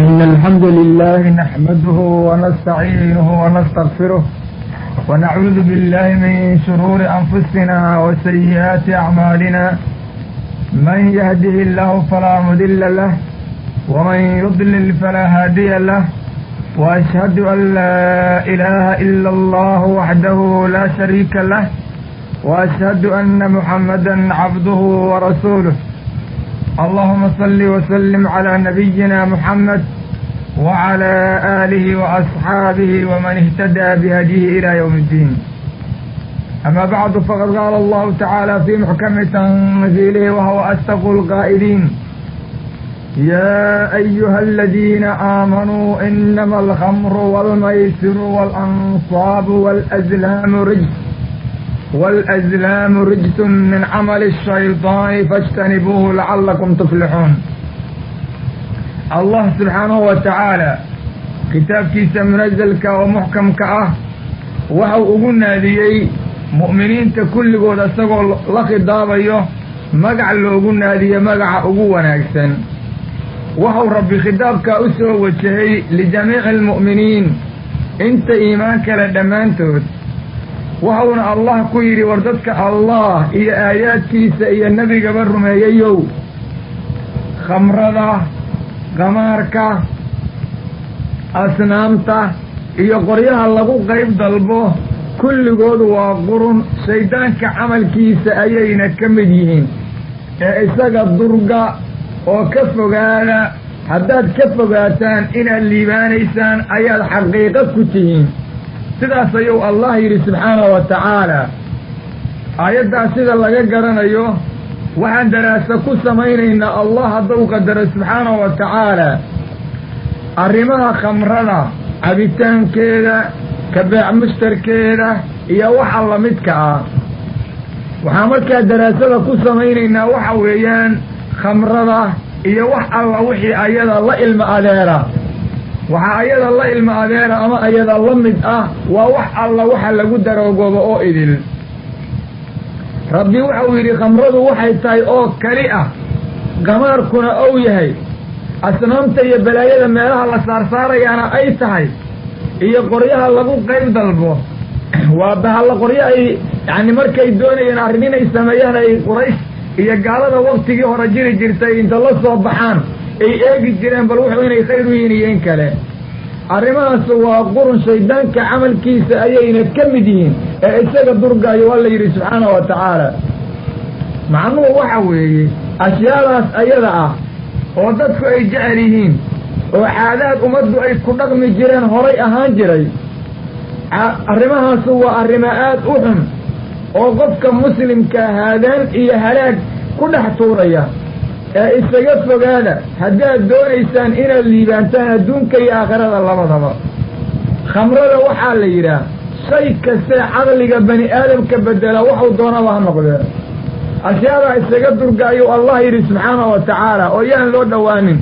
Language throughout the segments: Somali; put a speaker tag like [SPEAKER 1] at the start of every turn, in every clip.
[SPEAKER 1] إن الحمد لله نحمده ونستعينه ونستغفره ونعوذ بالله من شرور أنفسنا وسيئات أعمالنا من يهده الله فلا مضل له ومن يضلل فلا هادي له وأشهد أن لا إله إلا الله وحده لا شريك له وأشهد أن محمدا عبده ورسوله اللهم صل وسلم على نبينا محمد وعلى آله وأصحابه ومن اهتدى بهديه إلى يوم الدين. أما بعد، فقد قال الله تعالى في محكم تنزيله وهو أصدق القائلين: يا أيها الذين آمنوا إنما الخمر والميسر والأنصاب والأزلام رجس من عمل الشيطان فاجتنبوه لعلكم تفلحون. Allah subxaanahu wa tacaala kitaabkiisa munasalka oo muxkamka ah waxau ugu naadiyey mu'miniinta kulligood, isagoo la khidaabayo magac loogu naadiye magaca ugu wanaagsan. Waxau Rabbi khitaabkaa u soo wajahay lijamiici almu'miniin, inta iimaan kale dhammaantood. Waxauna Allah ku yidhi: war dadka Allah iyo aayaadkiisa iyo nebigaba rumeeyayow, khamrada, qamaarka, asnaamta iyo qoryaha lagu qayb dalbo kulligood waa qurun, shayddaanka camalkiisa ayayna ka mid yihiin, ee isaga durga oo ka fogaada. Haddaad ka fogaataan, inaad liibaanaysaan ayaad xaqiiqo ku tihiin. Sidaas ayuu Allah yidhi subxaanahu wa tacaala. Aayaddaas sida laga garanayo, waxaan daraaso ku samaynaynaa, Allah hadduu qadaro subxaanahu wa tacaala, arrimaha khamrada cabitaankeeda, ka beec mushtarkeeda iyo waxa lamidka ah. Waxaan markaa daraasada ku samaynaynaa waxa weeyaan khamrada iyo wax alla wixii ayada la ilmo adeera. Waxaa ayada la ilmo adeera ama ayada la mid ah waa wax alla waxa lagu daroogoobo oo idil. Rabbi wuxuu yidhi: khamradu waxay tahay oo keli ah, qamaarkuna ou yahay, asnaamta iyo balaayada meelaha la saarsaarayaana ay tahay, iyo qoryaha lagu qayb dalbo, waa bahalla qoryo ay yacni markay doonayeen arrin inay sameeyaan ay Quraysh iyo gaalada waktigii hore jiri jirtay inta la soo baxaan ay eegi jireen bal wuxuu inay khayr u yihiin iyo in kale. Arrimahaas waa qurun, shaydaanka camalkiisa ayayna ka mid yihiin, ee isaga durgaayo waa la yidhi subxaanahu wa tacaala. Macnuhu waxa weeye, ashyaadaas ayada ah oo dadku ay jecel yihiin oo caadaad ummaddu ay ku dhaqmi jireen horay ahaan jiray, arrimahaasu waa arrimo aad u xun oo qofka muslimka haadaan iyo halaag ku dhex tuuraya, ee isaga fogaada haddaad doonaysaan inaad liibaantaan adduunka iyo aakhirada labadaba. Khamrada waxaa la yidhaah shay kastee caqliga bani aadamka bedela, waxuu doonaba ha noqdee. Ashyaadaa isaga durga ayuu Allah yidhi subxaanahu wa tacaala, oo yaan loo dhowaanin.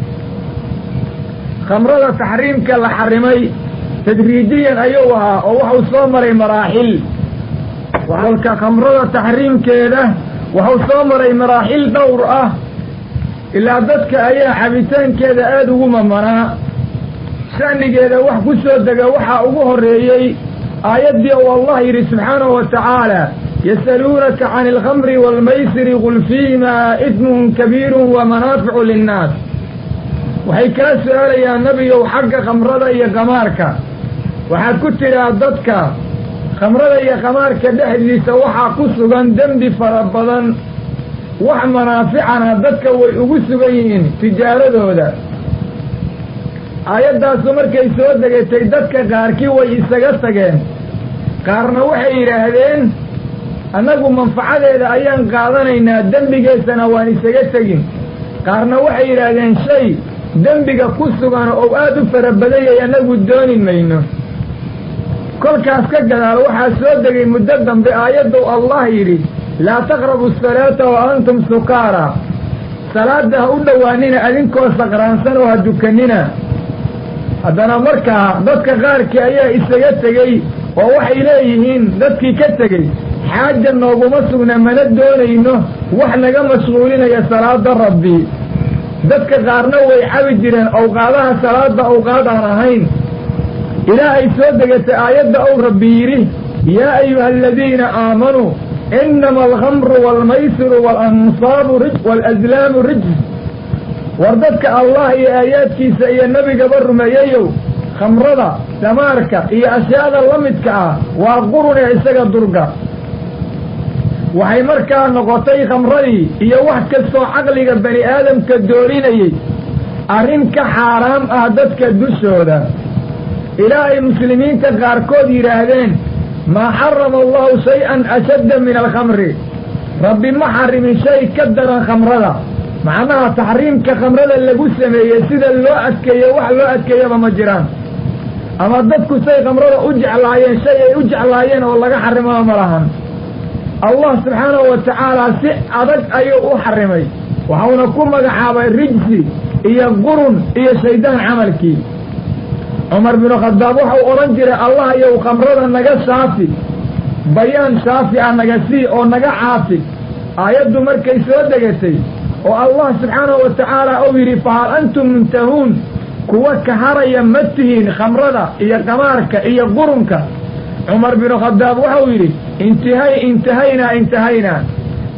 [SPEAKER 1] Khamrada taxriimka la xarimay tadriijiyan ayuu ahaa, oo waxuu soo maray maraaxil. Kolka khamrada taxriimkeeda wuxuu soo maray maraaxil dhowr ah, ilaa dadka ayaa cabitaankeeda aada ugu mamanaa. Shanigeeda wax ku soo dega waxaa ugu horreeyey aayaddii uu Allah yidhi subxaanahu wa tacaala: يسألونك عن الخمر والميسر قل فيهما إثم كبير ومنافع للناس. Waxay kaa su-aalayaan, nebiyow, xagga khamrada iyo qamaarka. Waxaad ku tidhaa dadka: khamrada iyo qamaarka dhexdiisa waxaa ku sugan dembi fara badan, wax manaaficana dadka way ugu sugan yihiin tijaaradooda. Aayaddaasu markay soo degatay, dadka qaarkii way isaga tageen, qaarna waxay yidhaahdeen: annagu manfacadeeda ayaan qaadanaynaa, dembigeesana waan isaga tegin. Qaarna waxay yidhaahdeen: shay dembiga ku sugan oo aad u fara badan yahay annagu dooni mayno. Kolkaas ka gadaal waxaa soo degay muddo dambe aayaddu Allah yidhi: لا تقربوا الصلاة وأنتم سكارى. Salaadda ha u dhowaanina adinkoo saqraansan oo ha dukanina. Haddana markaa dadka qaarkii ayaa isaga tegey, oo waxay leeyihiin dadkii ka tegey: xaaja nooguma sugna, mana doonayno wax naga mashquulinaya salaada Rabbi. Dadka qaarna way cabi jireen awqaadaha salaada awqaad aan ahayn, ilaa ay soo degatay aayadda ou Rabbi yidhi: "Yaa ayuha aladiina aamanuu, inama alkhamru waalmaysiru waalansaabu waalazlaamu rijs." War dadka Allah iyo aayaadkiisa iyo nebigaba rumeeyeyow, khamrada, damaarka iyo ashyaada la midka ah waa qurun ee isaga durga. Waxay markaa noqotay khamradii iyo wax kastoo caqliga bani aadamka doorinayey arrin ka xaaraam ah dadka dushooda, ilaa ay muslimiinta qaarkood yidhaahdeen: "Maa xarama Allahu shay-an ashadda min alkhamri." Rabbi ma xarimin shay ka daran khamrada. Macnaha taxriimka khamrada lagu sameeyey sida loo adkeeye, wax loo adkeeyaba ma jiraan, ama dadku say khamrada u jeclaayeen, shay ay u jeclaayeen oo laga xarimaba ma lahan. Allah subxaanahu wa tacaala si adag ayuu u xarimay, waxuuna ku magacaabay rijsi iyo qurun iyo shaydaan camalkii. Cumar binu Khadaab waxau odhan jiray: "Allah yow, khamrada naga shaafi, bayaan shaafi ah naga sii oo naga caafi." Aayaddu markay soo degatay oo Allah subxaanahu wa tacaala uu yidhi: "Fahal antum muntahuun?" Kuwa ka haraya ma tihiin khamrada iyo qamaarka iyo qurunka? Cumar binu Khadaab waxau yidhi: "Intihay, intahaynaa, intahaynaa,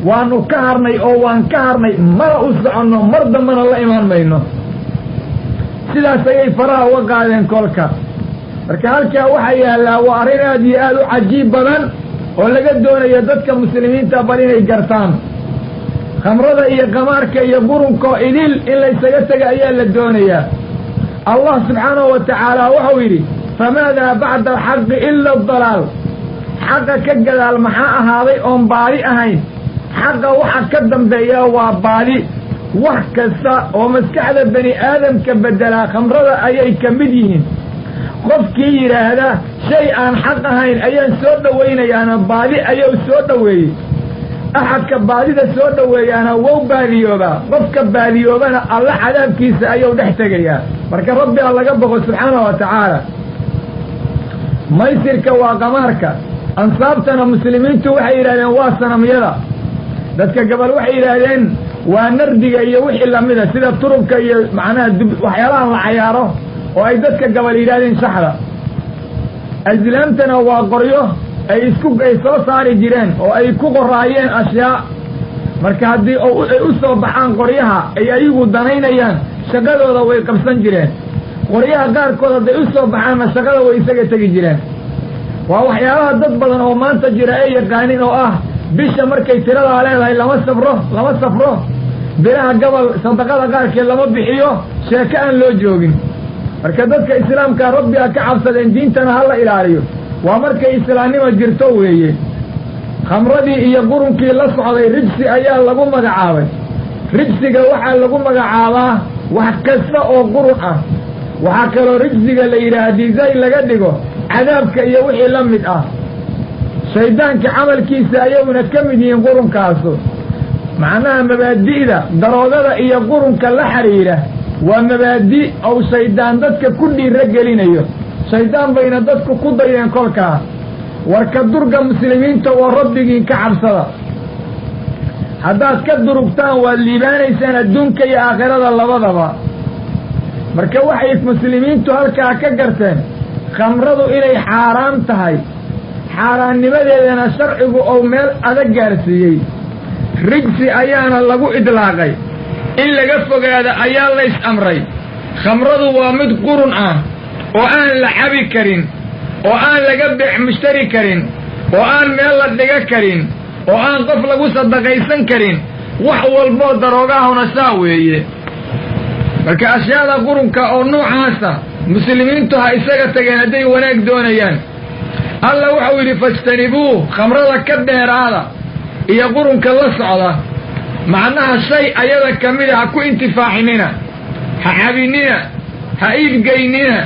[SPEAKER 1] waanu ka harnay oo waan ka harnay, mana u soconno, mar dambana la imaan mayno." Sidaas ayay faraha uga qaadeen kolka. Marka halkaa waxaa yaallaa waa arrin aad iyo aad u cajiib badan oo laga doonayo dadka muslimiinta bal inay gartaan. Khamrada iyo qamaarka iyo qurunkoo idil in laysaga tega ayaa la doonayaa. Allah subxaanahu wa tacaala wuxuu yidhi: "Famaadaa bacda alxaqi ila adalaal?" Xaqa ka gadaal maxaa ahaaday oon baadi ahayn? Xaqa waxa ka dambeeya waa baadi. Wax kasta oo maskaxda bani aadamka beddelaa khamrada ayay ka mid yihiin. Qofkii yidhaahda shay aan xaq ahayn ayaan soo dhowaynayaana, baadi ayuu soo dhoweeyey. Axadka baadida soo dhoweeyaana wou baadiyoobaa, qofka baadiyoobana Alla cadaabkiisa ayuu dhex tegayaa. Marka Rabbi ha laga boqo subxaanahu wa tacaala. Maysirka waa qamaarka, ansaabtana muslimiintu waxay yidhahdeen waa sanamyada. Dadka gabal waxay yidhaahdeen waa nardiga iyo wixii lamida, sida turubka iyo macnaha waxyaalaha la cayaaro oo ay dadka gabal yidhahdeen shaxda. Aslaamtana waa qoryo ay isku ay soo saari jireen oo ay ku qoraayeen ashyaa. Marka haddii ay u soo baxaan qoryaha ay ayagu danaynayaan, shaqadooda way qabsan jireen. Qoryaha qaarkood hadday u soo baxaanna, shaqada way isaga tegi jireen. Waa waxyaabaha dad badan oo maanta jira ay yaqaanin oo ah bisha markay tiradaa leedahay lama safro, lama safro, bilaha gabal sadaqada qaarkeed lama bixiyo, sheeko aan loo joogin. Marka dadka islaamka Rabbi ha ka cabsadeen, diintana ha la ilaaliyo. Waa markay islaamnimo jirto weeye. Khamradii iyo qurunkii la socday rijsi ayaa lagu magacaabay. Rijsiga waxaa lagu magacaabaa wax kasta oo qurun ah. Waxaa kaloo rijsiga la yidhaha disayn laga dhigo cadaabka iyo wixii la mid ah. Shaydaanka camalkiisa ayaguna ka mid yihiin qurunkaasu. Macnaha mabaadi'da daroogada iyo qurunka la xidhiidha waa mabaadi' ou shaydaan dadka ku dhiiro gelinayo. Shaydaan bayna dadku ku dayeen kolkaa. Warka durga muslimiinta oo Rabbigiin ka cabsada. Haddaad ka durugtaan, waad liibaanaysaan adduunka iyo aakhirada labadaba. Marka waxay muslimiintu halkaa ka garteen khamradu inay xaaraam tahay, xaaraannimadeedana sharcigu ou meel adag gaarsiiyey. Rijsi ayaana lagu idlaaqay, in laga fogaada ayaa lays amray. Khamradu waa mid qurun ah oo aan la cabi karin, oo aan laga beec mushtari karin, oo aan meel la dhiga karin, oo aan qof lagu sadaqaysan karin. Wax walboo daroogahuna saa weeye. Marka ashyaada qurunka oo noocaasa muslimiintu ha isaga tageen hadday wanaag doonayaan. Alla wuxuu yidhi: "Fajtanibuuh," khamrada ka dheeraada iyo qurunka la socda. Macnaha shay ayada ka mida ha ku intifaacinina, ha cabinina, ha iibgeynina,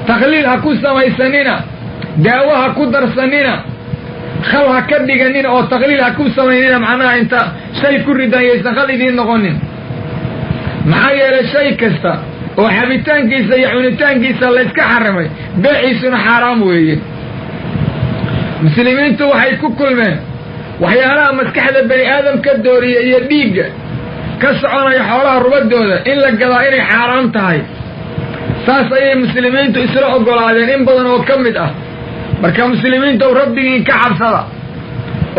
[SPEAKER 1] takhliil ha ku samaysanina, daawo ha ku darsanina, khal ha ka dhiganina oo takhliil ha ku samaynina. Macnaha inta shay ku ridan yaysan khal idiin noqonin. Maxaa yeelay, shay kasta oo xabitaankiisa iyo cunitaankiisa layska xarimay, beeciisuna xaaraam weeye. Muslimiintu waxay ku kulmeen waxyaalaha maskaxda bani aadamka dooriya iyo dhiigga ka soconaya xoolaha rubadooda in la gadaa inay xaaraam tahay. Saas ayay muslimiintu isla oggolaadeen in badan oo ka mid ah. Marka muslimiintow, rabbigiin ka cabsada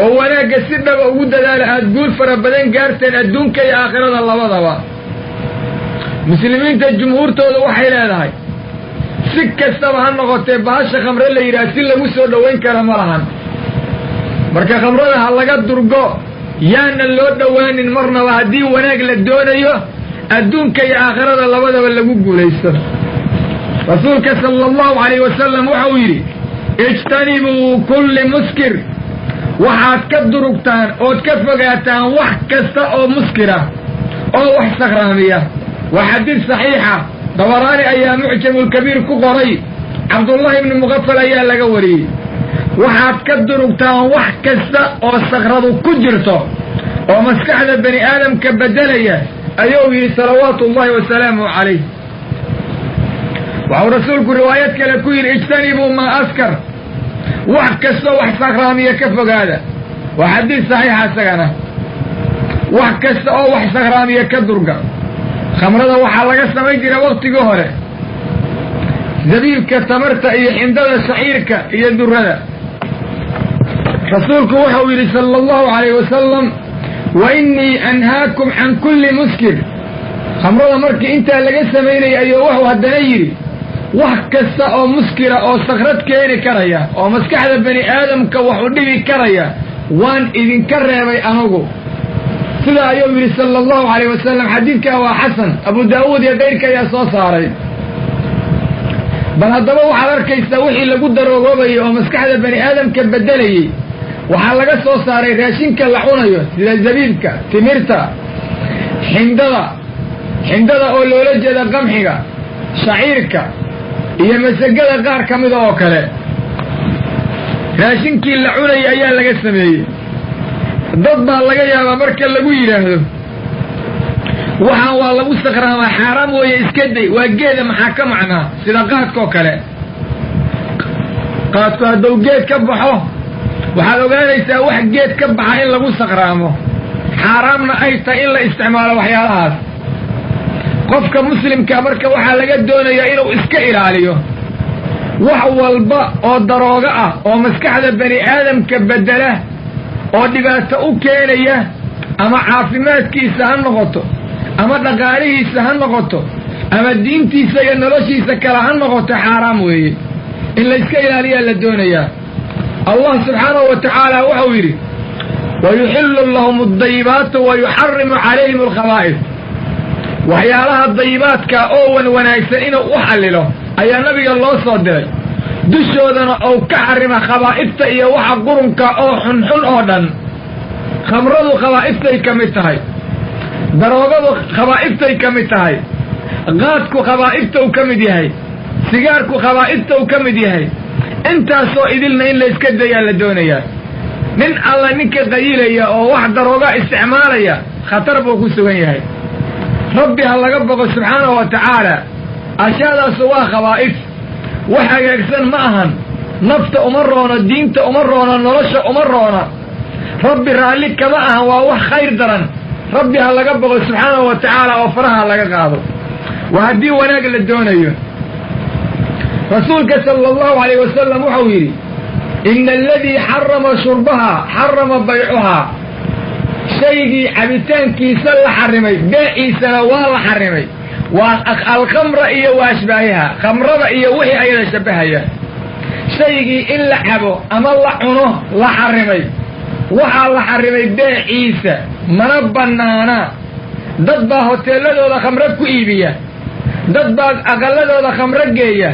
[SPEAKER 1] oo wanaagga si dhaba ugu dadaala, aada guul fara badan gaarteen adduunka iyo aakhirada labadaba. Muslimiinta jumhuurtooda waxay leedahay si kastaba ha noqotee bahasha khamre la yidhaha si lagu soo dhowayn kara ma lahan. Marka khamrada ha laga durgo, yaana loo dhowaanin marnaba haddii wanaag la doonayo adduunka iyo aakhirada labadaba lagu guulaysto. Rasuulka sala allahu calayhi wasalam waxau yidhi: ijtanibuu kulli muskir, waxaad ka durugtaan ood ka fogaataan wax kasta oo muskira oo wax sakhraamiya. Waa xadiid saxiixa, Dabaraani ayaa Mucjamulkabiir ku qoray, Cabdullahi ibni Muqafal ayaa laga wariyey. Waxaad ka durugtaan wax kasta oo sakhradu ku jirto oo maskaxda bani aadamka beddelaya, ayuu yidhi salawaatu ullahi wasalaamu calayh. Waxau rasuulku riwaayad kale ku yidhi: ijtanibuu maa askar, wax kastoo wax sakhraamiya ka fogaada. Waa xadiid saxiixa isagana. Wax kasta oo wax sakhraamiya ka durga. Khamrada waxaa laga samayn jiray waktigii hore zabiibka, tamarta iyo xindada, shaciirka iyo durada. Rasuulku wuxuu yidhi sala allahu calayh wasalam: wa innii anhaakum can kulli muskir. Khamrada markii intaa laga samaynayay ayuu wuxuu haddana yidhi: wax kasta oo muskira oo sakhrad keeni karaya oo maskaxda bani aadamka wax u dhibi karaya waan idinka reebay anugu. Sidaa ayuu yidhi sala allahu calayh wasalam. Xadiidkaa waa xasan, Abu Daawuud iyo kayrka ayaa soo saaray. Bal haddaba waxaad arkaysaa wixii lagu darogoobayay oo maskaxda bani aadamka beddelayey waxaa laga soo saaray raashinka la cunayo, sida zabiibka, timirta, xindada, xindada oo loola jeeda qamxiga, shaciirka iyo masagada qaar ka mida oo kale. Raashinkii la cunayay ayaa laga sameeyey. Dad baa laga yaabaa marka lagu yidhaahdo waxaan waa lagu sakraamaa, xaaraam weeye, iska day, waa geeda, maxaa ka macnaa? Sida qaadkaoo kale. Qaadku hadduu geed ka baxo, waxaad ogaanaysaa wax geed ka baxa in lagu sakraamo, xaaraamna ay tahay in la isticmaalo waxyaalahaas. Qofka muslimka marka waxaa laga doonayaa inuu iska ilaaliyo wax walba oo daroogo ah oo maskaxda bani aadamka beddela oo dhibaato u keenaya, ama caafimaadkiisa ha noqoto, ama dhaqaalihiisa ha noqoto, ama diintiisa iyo noloshiisa kale ha noqoto. Xaaraam weeye, in layska ilaaliyaa la doonayaa. Allah subxaanahu wa tacaala wuxuu yidhi: wayuxillu lahum addayibaatu wa yuxarimu calayhim alkhabaa'is. Waxyaalaha dayibaadka oo wan wanaagsan inuu u xallilo ayaa nabiga loo soo diray, dushoodana ou ka xarima khabaa'ifta iyo waxa qurunka oo xunxun oo dhan. Khamradu khabaa'iftay ka mid tahay, daroogadu khabaa'iftay ka mid tahay, qaadku khabaa'iftou ka mid yahay, sigaarku khabaa'iftou ka mid yahay. Intaasoo idilna in layska dayaa la doonayaa. Nin alla ninka qayilaya oo wax darooga isticmaalaya khatar buu ku sugan yahay. Rabbi ha laga boqo subxaanahu wa tacaala. Ashyaadaasu waa khabaa'if, wax hagaagsan ma ahan. Nafta uma roona, diinta uma roona, nolosha uma roona, Rabbi raalli kama ahan, waa wax khayr daran. Rabbi ha laga boqo subxaanahu wa tacaala oo faraha laga qaado, waa haddii wanaag la doonayo. Rasuulka sala allahu calayh wasalam wuxuu yidhi: ina aladii xarama shurbahaa xarama baycuhaa. Shaygii cabitaankiisa la xarimay, beeciisana waa la xarimay. Waa alkhamra iyo wa ashbaahiha, khamrada iyo wixii ayada shabbahaya. Shaygii in la cabo ama la cuno la xarimay, waxaa la xarimay beeciisa, mana bannaana. Dad baa hoteeladooda khamro ku iibiya, dad baa aqalladooda khamro geeya,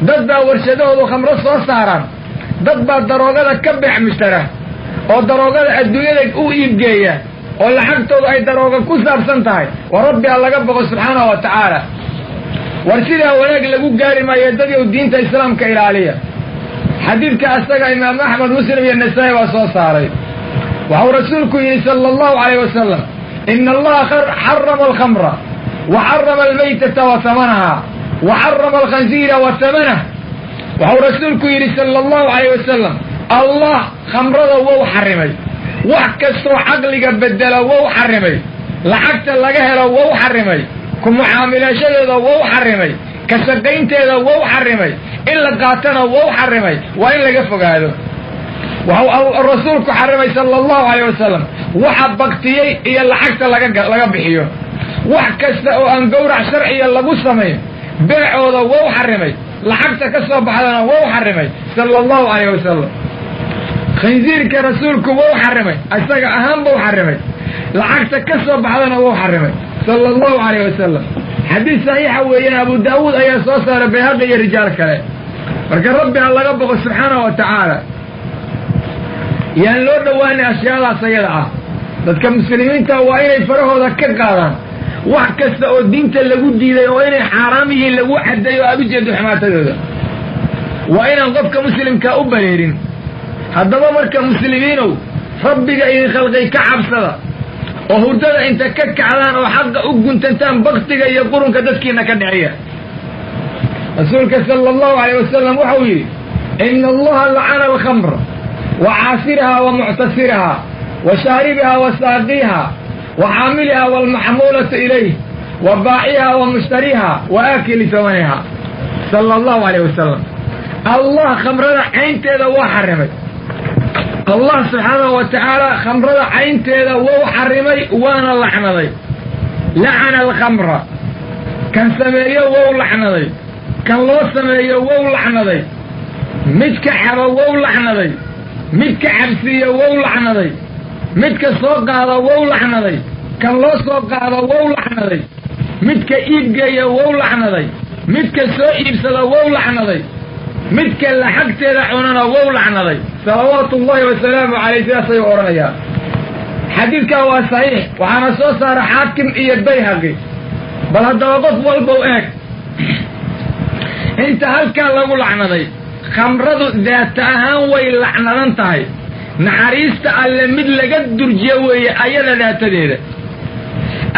[SPEAKER 1] dad baa warshadahoodu khamro soo saaraan, dad baa daroogada ka beec mushtara oo daroogada adduunyada u iibgeeya oo lacagtoodu ay darooga ku saabsan tahay. War Rabbi ha laga boqo subxaanahu wa tacaala. War sidaa wanaag lagu gaari maayo, dadyow diinta islaamka ilaaliya. Xadiidka asaga Imaamu Axmed, Muslim iyo Nasaa-i baa soo saaray. Waxau rasuulku yidhi sala allahu calayh wasalam: ina allaha xarama alkhamra wa xarama almaytata wa hamanaha wa xarama alkhansiira wa hamanah. Waxau rasuulku yidhi sala allahu calayh wasalam: Allah khamrada wou xarimay, wax kastoo caqliga bedela wou xarimay. Lacagta laga helo wou xarimay, ku mucaamilashadeeda wou xarimay, ka shaqaynteeda wou xarimay, in la qaatana wou xarimay. Waa in laga fogaado. Waxuu rasuulku xarimay sala allahu calayh wasalam waxa baktiyey iyo lacagta laga bixiyo. Wax kasta oo aan gowrac sharciya lagu samayn beecooda wou xarimay, lacagta ka soo baxdana wou xarimay sala allahu calayh wasalam. Khinsiirka rasuulku wou xarimay, isaga ahaan buu xarimay, lacagta ka soo baxdana wou xarimay sala allahu calayh wasalam. Xadiis saxiixa weeyaan, Abu Daawuud ayaa soo saaray, Bayhaqi iyo rijaal kale. Marka rabbi ha laga boqo subxaanahu wa tacaala, yaan loo dhowaanay ashyaadaas ayada ah. Dadka muslimiinta waa inay farahooda ka qaadaan wax kasta oo diinta lagu diiday oo inay xaaraam yihiin lagu caddeeyo aada u jeedo xumaatadooda. Waa inaan qofka muslimkaa u bareerin. Haddaba marka muslimiinow, rabbiga idin khalqay ka cabsada oo hurdada inta ka kacdaan oo xaqa u guntantaan baktiga iyo qurunka dadkiina ka dhiciya. Rasuulka sala allahu calayh wasalam waxau yidhi: ina allaha lacana alkhamra wa caasiraha wa muctasiraha wa shaaribiha wa saaqiiha wa xaamiliha waalmaxmuulata ilayh wa baaciha wa mushtariha wa aakili samaniha. Sala allahu calayh wasalam. Allah khamrada caynteeda waa xarimay. Allah subxaanahu wa tacaala khamrada caynteeda wou xarimay, waana lacnaday. Lacana alkhamra, kan sameeyo wou lacnaday, kan loo sameeyo wou lacnaday, midka cabo wou lacnaday, midka cabsiiyo wou lacnaday, midka soo qaada wou lacnaday, kan loo soo qaado wou lacnaday, midka iibgeeya wou lacnaday, midka soo iibsada wou lacnaday, midka lacagteeda cunana wou lacnaday. Salawaatu ullahi wasalaamu calayh. Sidaas ayuu odhanayaa. Xadiidkaa waa saxiix, waxaana soo saara Xaakim iyo Bayhaqi. Bal haddaba qof walbow eeg inta halkaa lagu lacnaday. Khamradu daata ahaan way lacnadan tahay. Naxariista alle mid laga durjiyo weeye ayada daatadeeda.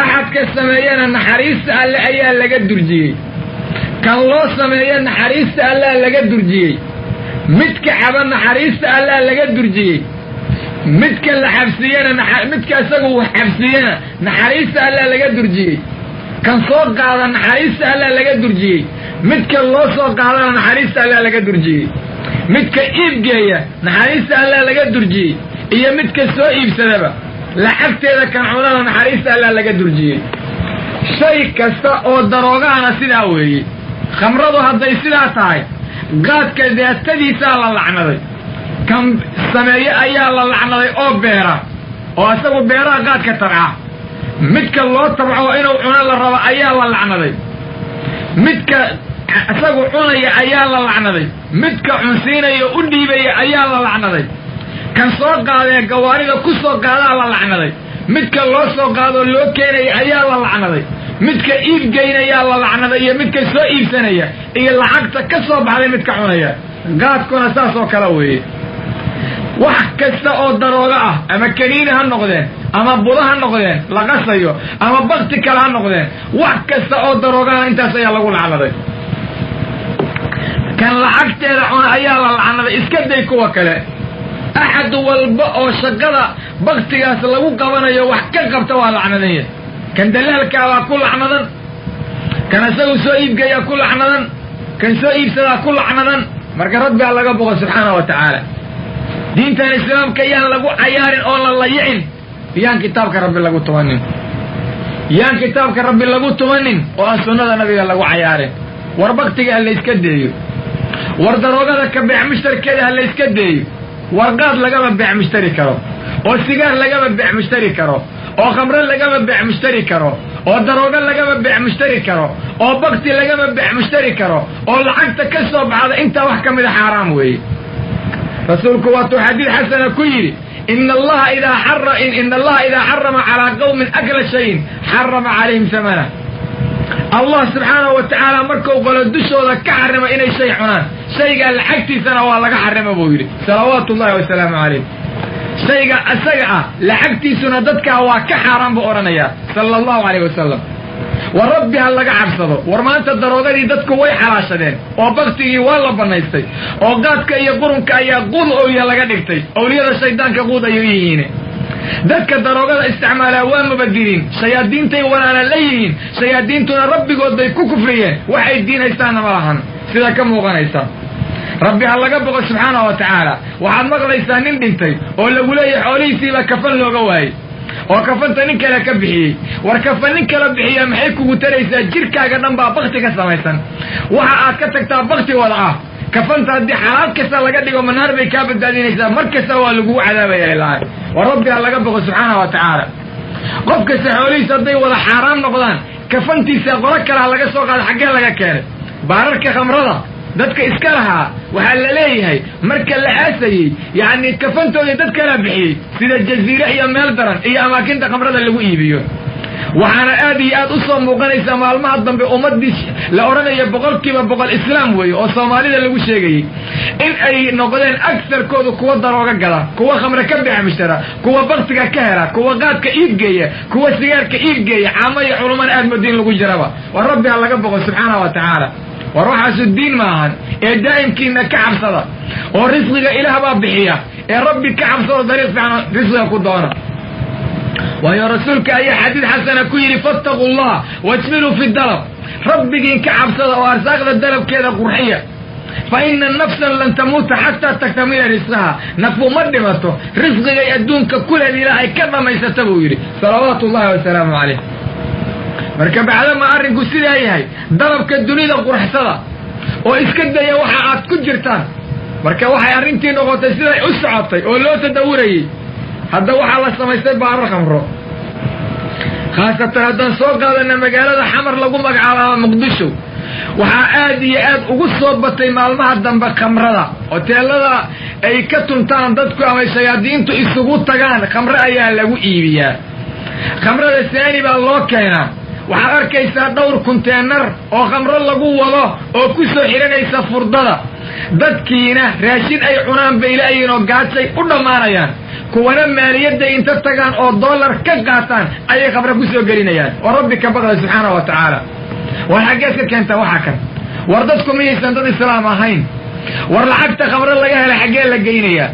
[SPEAKER 1] Axadka sameeyana naxariista alle ayaa laga durjiyey, kan loo sameeyo naxariista allaa laga durjiyey, midka caba naxariista allaa laga durjiyey, midka la xabsiiyana, midka isagu wax xabsiiyana naxariista allaa laga durjiyey, kan soo qaada naxariista allaa laga durjiyey, midka loo soo qaadana naxariista allaa laga durjiyey, midka iibgeeya naxariista allaa laga durjiyey, iyo midka soo iibsadaba lacagteeda kan cunana naxariista allaa laga durjiyey. Shay kasta oo daroogahana sidaa weeye. Khamradu hadday sidaa tahay, qaadka daatadiisaa la lacnaday, kan sameeye ayaa la lacnaday oo beera, oo isagu beeraha qaadka tabca, midka loo tabco inuu cuno la rabo ayaa la lacnaday, midka isagu cunaya ayaa la lacnaday, midka cunsiinaya u dhiibaya ayaa la lacnaday, kan soo qaadee gawaarida ku soo qaadaa la lacnaday, midka loo soo qaadoo loo keenaya ayaa la lacnaday, midka iibgeynayaa la lacnaday, iyo midka soo iibsanaya, iyo lacagta ka soo baxday midka cunaya. Qaadkuna saas oo kale weeye. Wax kasta oo daroogo ah, ama kaniini ha noqdeen, ama budo ha noqdeen la qasayo, ama bakti kale ha noqdeen, wax kasta oo daroogahana intaas ayaa lagu lacnaday. Kan lacagteeda cuna ayaa la lacnaday, iska day kuwa kale. Axad walba oo shaqada baktigaas lagu qabanayo wax ka qabta waa lacnadan yahay. Kan dalaalkaabaa ku lacnadan, kan isagu soo iibgeeyaa ku lacnadan, kan soo iibsadaa ku lacnadan. Marka rabbi ha laga boqo subxaana wa tacaala. Diintan islaamka yaan lagu cayaarin oo la layicin, yaan kitaabka rabbi lagu tumanin, yaan kitaabka rabbi lagu tumanin oo aan sunnada nabiga lagu cayaarin. War baktiga ha layska deeyo, war daroogada ka beec mushtarkeeda ha layska deeyo, war qaad lagama beec mushtari karo, oo sigaar lagama beec mushtari karo, oo khamro lagama beec mushtari karo, oo daroogo lagama beec mushtari karo, oo bakti lagama beec mushtari karo, oo lacagta ka soo baxda intaa wax ka mida xaaraam weeye. Rasuulku waatuu xadiid xasana ku yidhi: ina allaha idaa xarama calaa qawmin akla shayin xarama calayhim samana. Allah subxaanahu wa tacaala markuu qolo dushooda ka xarimo inay shay cunaan, shaygaa lacagtiisana waa laga xarimo buu yidhi salawaatu ullahi wasalaamu calayh. Shayga isaga ah lacagtiisuna dadkaa waa ka xaaraan buu odhanayaa sala allahu calayh wasalam. War rabbi ha laga cabsado. War maanta daroogadii dadku way xalaashadeen, oo baktigii waa la bannaystay, oo qaadka iyo qurunka ayaa quud owliya laga dhigtay. Owliyada shaydaanka quud ayuu yihiin. Dadka daroogada isticmaalaa waa mubadiriin, shayaadiintay walaala la yihiin, shayaadiintuna rabbigood bay ku kufriyeen, waxay diin haystaanna ma lahan. Sida ka muuqanaysa, Rabbi ha laga boqo subxaanahu wa tacaala. Waxaad maqlaysaa nin dhintay oo lagu leeyahay xoolihiisiibaa kafan looga waayey oo kafanta nin kale ka bixiyey. War kafan nin kala bixiya maxay kugu taraysaa? Jirkaaga dhan baa bakti ka samaysan, waxa aad ka tagtaa bakti wada ah. Kafanta haddii xalaal kasta laga dhigo manaar bay kaa badbaadinaysaa, mar kasta waa lagugu cadaabaya ilaahay. War Rabbi ha laga boqo subxaanahu wa tacaala. Qof kasta xoolihiisa hadday wada xaaraam noqdaan, kafantiisa qolo kale ha laga soo qaado, xaggee laga keenay? Baararka khamrada dadka iska lahaa waxaa la leeyahay marka la aasayey, yacni kafantoodii dad kala bixiyey, sida Jaziire iyo meel daran iyo amaakinta khamrada lagu iibiyo. Waxaana aad iyo aad u soo muuqanaysaa maalmaha dambe ummaddii la odhanaya 100% islaam weeye oo Soomaalida lagu sheegayey in ay noqdeen agsarkoodu kuwa darooga gada, kuwa khamre ka beemishtara, kuwa baktiga ka hela, kuwa qaadka iibgeeya, kuwa sigaarka iibgeeya, caamo iyo culumana aad moodo in lagu jiraba. War Rabbi ha laga boqo subxaana wa tacaala. War waxaasu diin maahan ee daa'imkiina ka cabsada, oo risqiga Ilaah baa bixiya ee Rabbi ka cabsado, dariiq fiican risqiga ku doona. Waayo rasuulka ayaa xadiid xasana ku yidhi: "Fattaquu Allah wajmiluu fi dalab." Rabbigiin ka cabsada oo arsaaqda dalabkeeda qurxiya. Fa ina nafsan lan tamuuta xataa taktamila risqaha. Nafu ma dhimato risqigay adduunka kuleed ilaa ay ka dhammaysata, buu yidhi salawaatu ullahi wasalaamu calayh. Marka bacdama arrinku sidaa yahay, dalabka dunida qurxsada oo iska daya waxa aad ku jirtaan. Marka waxay arrintii noqotay siday u socotay oo loo tadawurayey. Hadda waxaa la samaystay baarar khamro, khaasatan haddaan soo qaadana magaalada Xamar lagu magacaabo Muqdisho. Waxaa aad iyo aad ugu soo batay maalmaha dambe khamrada. Hoteelada ay ka tuntaan dadku ama shayaadiintu isugu tagaan khamre ayaa lagu iibiyaa. Khamrada saani baa loo keenaa. Waxaad arkaysaa dhowr kunteenar oo khamro lagu wado oo ku soo xidhanaysa furdada. Dadkiina raashin ay cunaan bay la'yiin oo gaajay u dhammaanayaan, kuwana maaliyadda inta tagaan oo dollar ka qaataan ayay khamro ku soo gelinayaan. Oo Rabbi ka baqday subxaana wa tacaala. War xaggees ka keentaa waxaa kan? War dadku miyaysan dad islaam ahayn? War lacagta khamro laga helay xaggee la geynayaa?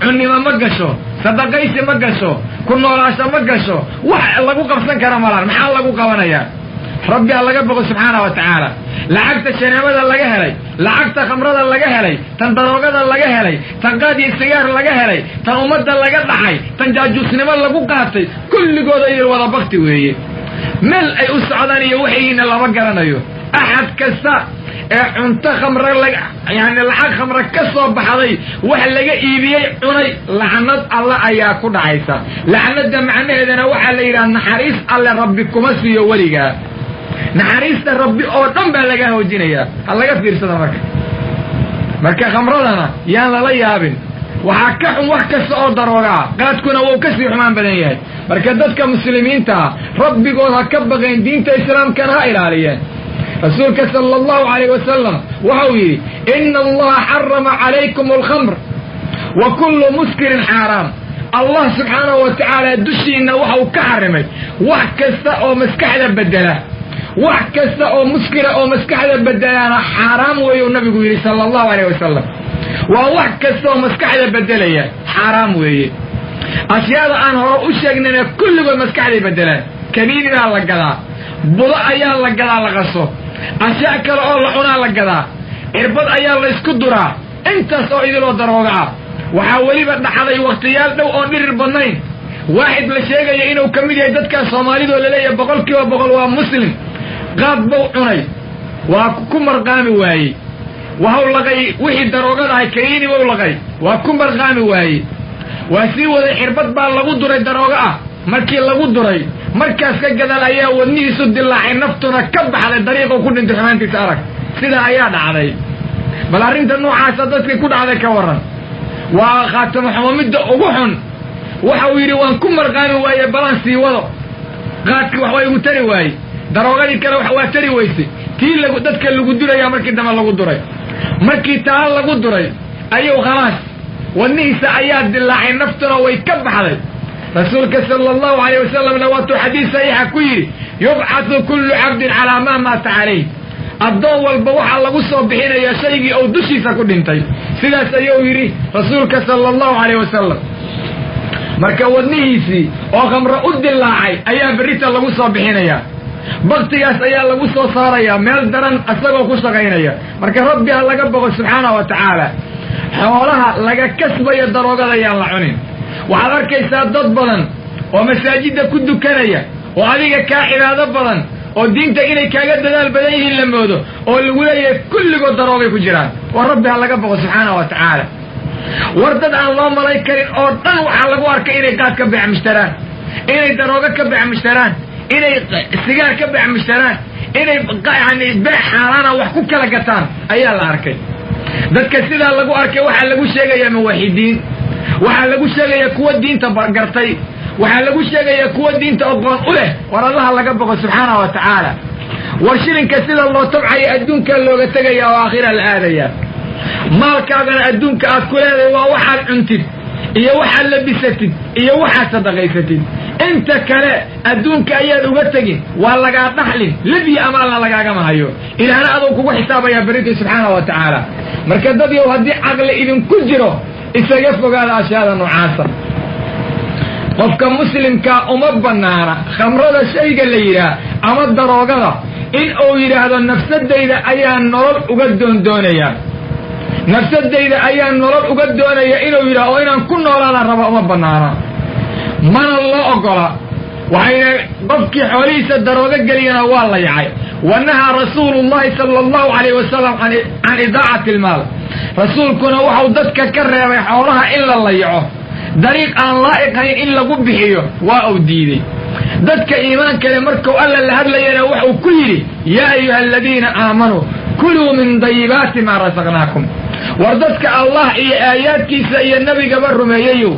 [SPEAKER 1] Cunnimo ma gasho, sadaqaysi ma gasho, ku noolaasho ma gasho, wax lagu qabsan kara malaan. Maxaa lagu qabanayaa? Rabbi ha laga boqo subxaana wa tacaala. Lacagta shaneemada laga helay, lacagta khamrada laga helay, tan daroogada laga helay, tan qaad iyo sigaar laga helay, tan ummadda laga dhaxay, tan jaajuusnimo lagu qaatay, kulligooda idil wada bakti weeye. Meel ay u socdaan iyo waxyiina lama garanayo. Axad kasta ee cunto khamre yani lacag khamre ka soo baxday wax laga iibiyey cunay, lacnad Alle ayaa ku dhacaysa. Lacnada macnaheedana waxaa la yidhaha naxariis Alle Rabbi kuma siiyo weligaa, naxariista Rabbi oo dhan baa laga hoojinayaa. Ha laga fiirsada. Marka khamradana yaan lala yaabin. Waxaa ka xun wax kasta oo darooga ah, qaadkuna wuu kasii xumaan badan yahay. Marka dadka muslimiinta ah rabbigood ha ka baqeen, diinta islaamkana ha ilaaliyeen. Rasuulka sala allahu calayh wasalam waxau yidhi: "Ina Allaha xarama calaykum alkhamr wa kullu muskirin xaaraam." Allah subxaanahu wa tacaala dushiina waxau ka xarimay wax kasta oo maskaxda bedela, wax kasta oo muskira oo maskaxda bedelaana xaaraam weeye, uu nabigu yidhi sala allahu alayh wasalam. Waa wax kasta oo maskaxda bedelaya xaaraam weeye. Ashyaada aan hore u sheegnayna kulligood maskaxday bedelaan. Kaniini baa la gadaa, budo ayaa la gadaa la qaso, ashyaa kale oo la cunaa la gadaa, cirbad ayaa la isku duraa, intaas oo idiloo darooga ah. Waxaa weliba dhaxday wakhtiyaal dhow oon dhirir badnayn, waaxid la sheegaya inuu ka mid yahay dadkaas Soomaalidoo laleeyahay 100% waa muslim, qaad bau cunay, waa ku marqaami waayey. Waxau laqay wixii daroogada ahay, kaniini bau laqay, waa ku marqaami waayey, waa sii waday, xirbad baa lagu duray daroogo ah. Markii lagu duray markaas ka gadaal ayaa wadnihiisu dilaacay, naftuna ka baxday, dariiquu ku dhintay. Xumaantiisa arag, sidaa ayaa dhacday. Bal arrinta noocaasa dadkii ku dhacday ka warran? Waa khaatamo xumo midda ugu xun. Waxa uu yidhi: "Waan ku marqaami waaye, balan sii wado. Qaadkii wax waa igu tari waaye, daroogadii kale wax waa tari weysay, tii lagu dadka lagu durayaa markii dambe lagu duray." Markii taa lagu duray ayuu khalaas wadnihiisa ayaa dilaacay, naftuna way ka baxday. Rasuulka sala allahu alayh wasalamna waatuu xadiis saxiixa ku yidhi: "Yubcathu kullu cabdin calaa maa maata calayh." Addoon walba waxaa lagu soo bixinayaa shaygii uu dushiisa ku dhintay. Sidaas ayuu yidhi rasuulka sala allahu alayh wasalam. Marka wadnihiisii oo khamro u dilaacay ayaa berrita lagu soo bixinayaa, baktigaas ayaa lagu soo saarayaa meel daran isagoo ku shaqaynaya. Marka rabbi ha laga boqo subxaanahu wa tacaala. Xoolaha laga kasbayo daroogada ayaan la cunin. Waxaad arkaysaa dad badan oo masaajidda ku dukanaya oo adiga kaa cibaado badan oo diinta inay kaaga dadaal badan yihiin la moodo, oo lagu leeyahay kulligood daroogay ku jiraan. War rabbi ha laga boqo subxaanahu wa tacaala. War dad aan loo malay karin oo dhan waxaa lagu arkay inay qaad ka beec mushtaraan, inay daroogo ka beec mushtaraan, inay sigaar ka beec mushtaraan, inay yani beec xaaraana wax ku kala gataan ayaa la arkay. Dadka sidaa lagu arkay waxaa lagu sheegayaa muwaxidiin, waxaa lagu sheegayaa kuwa diinta gartay, waxaa lagu sheegayaa kuwa diinta oqoon u leh. War allaha laga boqo subxaanahu wa tacaala. War shilinka sida loo tabcayo adduunkaa looga tegaya oo aakhira la aadaya. Maalkaagana adduunka aad ku leedahay waa waxaad cuntid iyo waxaad labisatid iyo waxaad sadaqaysatid. Inta kale adduunka ayaad uga tegin, waa lagaa dhaxlin, libya amaalna lagaagama hayo. Ilaahna aduu kugu xisaabayaa berrintii subxaanahu wa tacaala. Marka dad yow, haddii caqli idinku jiro, isaga fogaada ashyaada noocaasa. Qofka muslimkaa uma bannaana khamrada shayga la yidhaah ama daroogada in uu yidhaahdo nafsadayda ayaa nolol uga doondoonayaa, nafsadayda ayaa nolol uga doonaya inuu yidhahdo oo inaan ku noolaadaan raba, uma bannaana, mana loo ogola. Waxayna qofkii xoolihiisa daroogo geliyana waa la yacay. Wanahaa rasuulullahi sala allahu calayhi wasalam can idaacati almaal. Rasuulkuna waxau dadka ka reebay xoolaha in la layaco, dariiq aan laa'iqayn in lagu bixiyo waa uu diiday. Dadka iimaan kale markuu alla la hadlayana wuxuu ku yidhi: yaa ayuha aladiina aamanuu kuluu min dayibaati maa rasaqnaakum. War dadka Allah iyo aayaadkiisa iyo nebigaba rumeeyayow,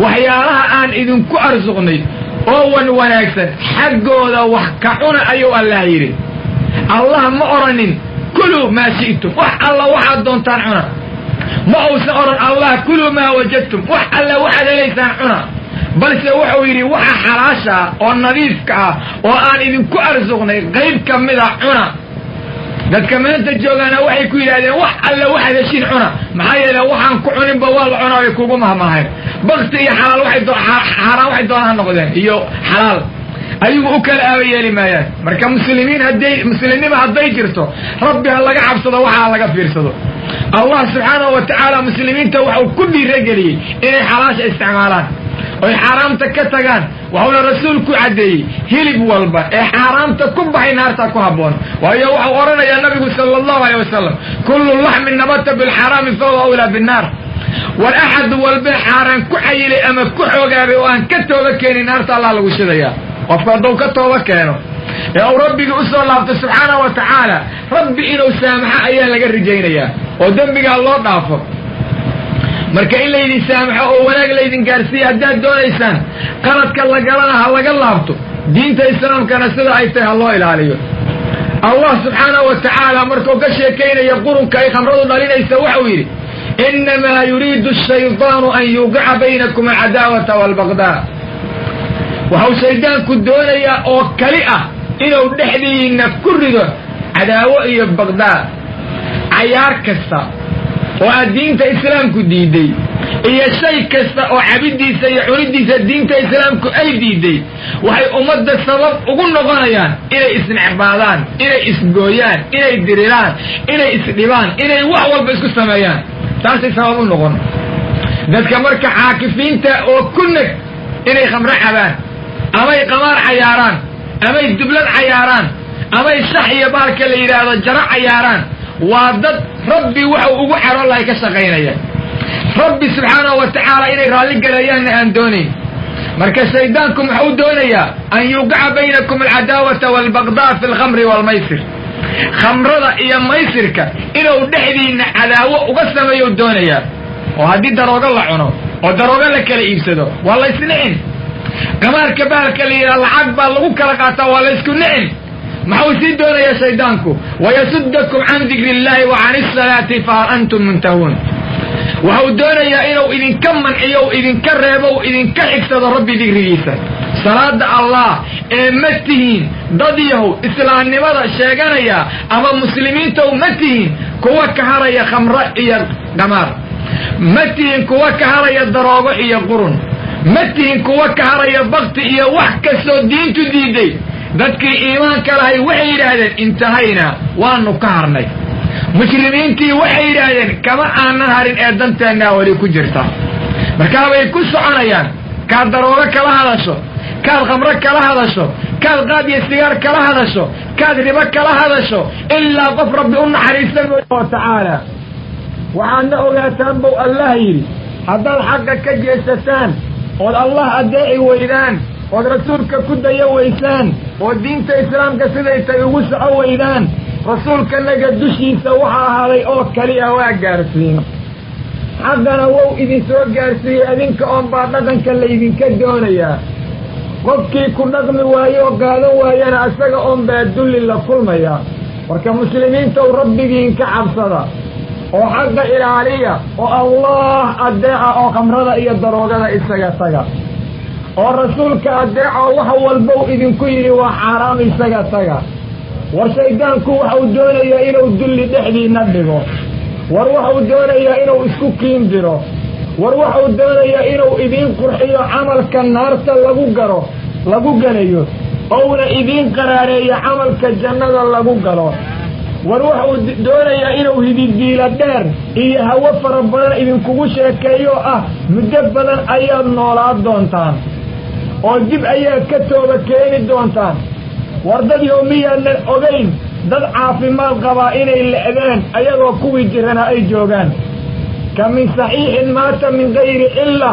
[SPEAKER 1] waxyaalaha aan idinku arsuqnay oo wan wanaagsan xaggooda wax ka cuna, ayuu Allah yidhi. Allah ma odhanin kuluu maa shi'tum, wax alla waxaad doontaan cuna. Ma uusan odhan Allah kuluu maa wajadtum, wax alla waxaad helaysaan cuna, balse wuxuu yidhi waxa xalaasha ah oo nadiifka ah oo aan idinku arsuqnay qayb ka mida cuna. Dadka maanta joogaana waxay ku yidhahdeen wax alle waxaad heshiin cuna, maxaa yeele waxaan ku cuninba waa la cunaa, way kugu mahmahayn. Bakti iyo xalaal waxay xaaraan waxay doonaan ha noqdeen iyo xalaal, ayagu u kala aaba yeeli maayaan. Marka muslimiin hadday muslimnima hadday jirto, rabbi ha laga cabsado, waxaa laga fiirsado. Allah subxaanahu wa tacaala muslimiinta waxau ku dhiirageliyey inay xalaasha isticmaalaan oy xaaraamta ka tagaan. Waxuuna rasuulku caddeeyey hilib walba ee xaaraamta ku baxay naartaa ku habboon. Waayo waxau odhanayaa nabigu sala allahu aleyh wasalam: kullu laxmin nabata bilxaraami fahuwa awlaa binnaar. War axad walbee xaaraan ku cayilay ama ku xoogaabay oo aan ka tooba keenin, naarta Allah lagu shidayaa. Qofku hadduu ka tooba keeno ee uu rabbigii u soo laabto subxaanahu wa tacaala, rabbi inuu saamaxo ayaa laga rajaynayaa oo dembigaa loo dhaafo. Marka in laydin saamaxo oo wanaag laydin gaarsiiya haddaad doonaysaan, qaladka la galana ha laga laabto, diinta islaamkana sida ay tahay ha loo ilaaliyo. Allah subxaanahu wa tacaala markuu ka sheekaynayo qurunka ay khamradu dhalinaysa, waxau yidhi: innamaa yuriidu ashaydaanu an yuuqica baynakum alcadaawata waalbaqdaa. Waxau shaydaanku doonayaa oo kali ah inuu dhexdiinna ku rido cadaawo iyo baqdaa. Cayaar kasta oo aad diinta islaamku diiday iyo shay kasta oo cabiddiisa iyo cunidiisa diinta islaamku ay diiday, waxay ummadda sabab ugu noqonayaan inay isnecbaadaan, inay isgooyaan, inay diriraan, inay isdhibaan, inay wax walba isku sameeyaan. Taasay sabab u noqon. Dadka marka xaakifiinta oo ku neg inay khamro cabaan amay qamaar cayaaraan amay dublad cayaaraan amay shax iyo bahalka la yidhaahdo jaro cayaaraan, waa dad rabbi waxau ugu xaroon lahay ka shaqaynaya, rabbi subxaanahu wa tacaala inay raalli galeeyaanna aan doonayn. Marka shaydaanku muxuu doonayaa? An yuuqica baynakum alcadaawata waalbaqdaa fi alkhamri waalmaysir. Khamrada iyo maysirka inuu dhexdiinna cadaawo uga sameeyo doonayaa. Oo haddii daroogo la cuno oo daroogo la kala iibsado, waa la isnicin. Qamaarka bahalka la yidhaha lacag baa lagu kala qaataa, waa la isku nicin. Maxuu sii doonayaa shaydaanku? Wayasudakum can dikri illahi wa can isalaati fahal antum muntahuun. Waxau doonayaa inuu idinka manciyo, u idinka reebo, u idinka xigsado rabbi dikrigiisa, salaada Allah. Ee ma tihiin dad yahow islaamnimada sheeganaya ama muslimiintow, ma tihiin kuwa ka haraya khamro iyo qamaar, ma tihiin kuwa ka haraya daroogo iyo qurun, Ma tihin kuwa ka haraya bakti iyo wax kastoo diintu diiday? Dadkii iimaanka lahay waxay yidhaahdeen intahaynaa, waanu ka harnay. Mushrimiintii waxay yidhaahdeen kama aanan harin ee danteennaa weli ku jirta. Markaabay ku soconayaan. Kaad daroogo kala hadasho, kaad khamro kala hadasho, kaad qaad iyo sigaar kala hadasho, kaad ribo kala hadasho, ilaa qof Rabbi u naxariista mooy wa tacaala. Waxaadna ogaataan buu Allah yidhi, haddaad xaqa ka jeesataan ood Allah addeeci weydaan ood rasuulka ku dayo weysaan oo diinta islaamka siday tay ugu soco weydaan, rasuulkanaga dushiisa waxa ahaaday oo kaliya waa gaarsiin. Xaqana wou idin soo gaarsiiyey, adinka oon baa dhaqanka laydinka doonayaa. Qofkii ku dhaqmi waayo oo qaadan waayana isaga oon baa dulli la kulmaya. Marka muslimiintow, rabbigiin ka cabsada oo xaqa ilaaliya oo Allah addeeca oo khamrada iyo daroogada isaga taga, oo rasuulka addeeca oo wax walbow idinku yidhi waa xaaraam isaga taga. War shayddaanku waxau doonayaa inuu dulli dhexdiinna dhigo. War waxau doonayaa inuu isku kiin diro. War waxau doonayaa inuu idiin qurxiyo camalka naarta lagu garo lagu gelayo, ouna idiin qaraareeyo camalka jannada lagu galo. War waxuu doonayaa inuu hididiila dheer iyo hawo fara badan idinkugu sheekeeyo ah muddo badan ayaad noolaa doontaan oo dib ayaad ka tooba keeni doontaan. War dadyow, miyaanan ogayn dad caafimaad qabaa inay le'deen ayagoo kuwii jirana ay joogaan? Ka min saxiixin maata min gayri cilla,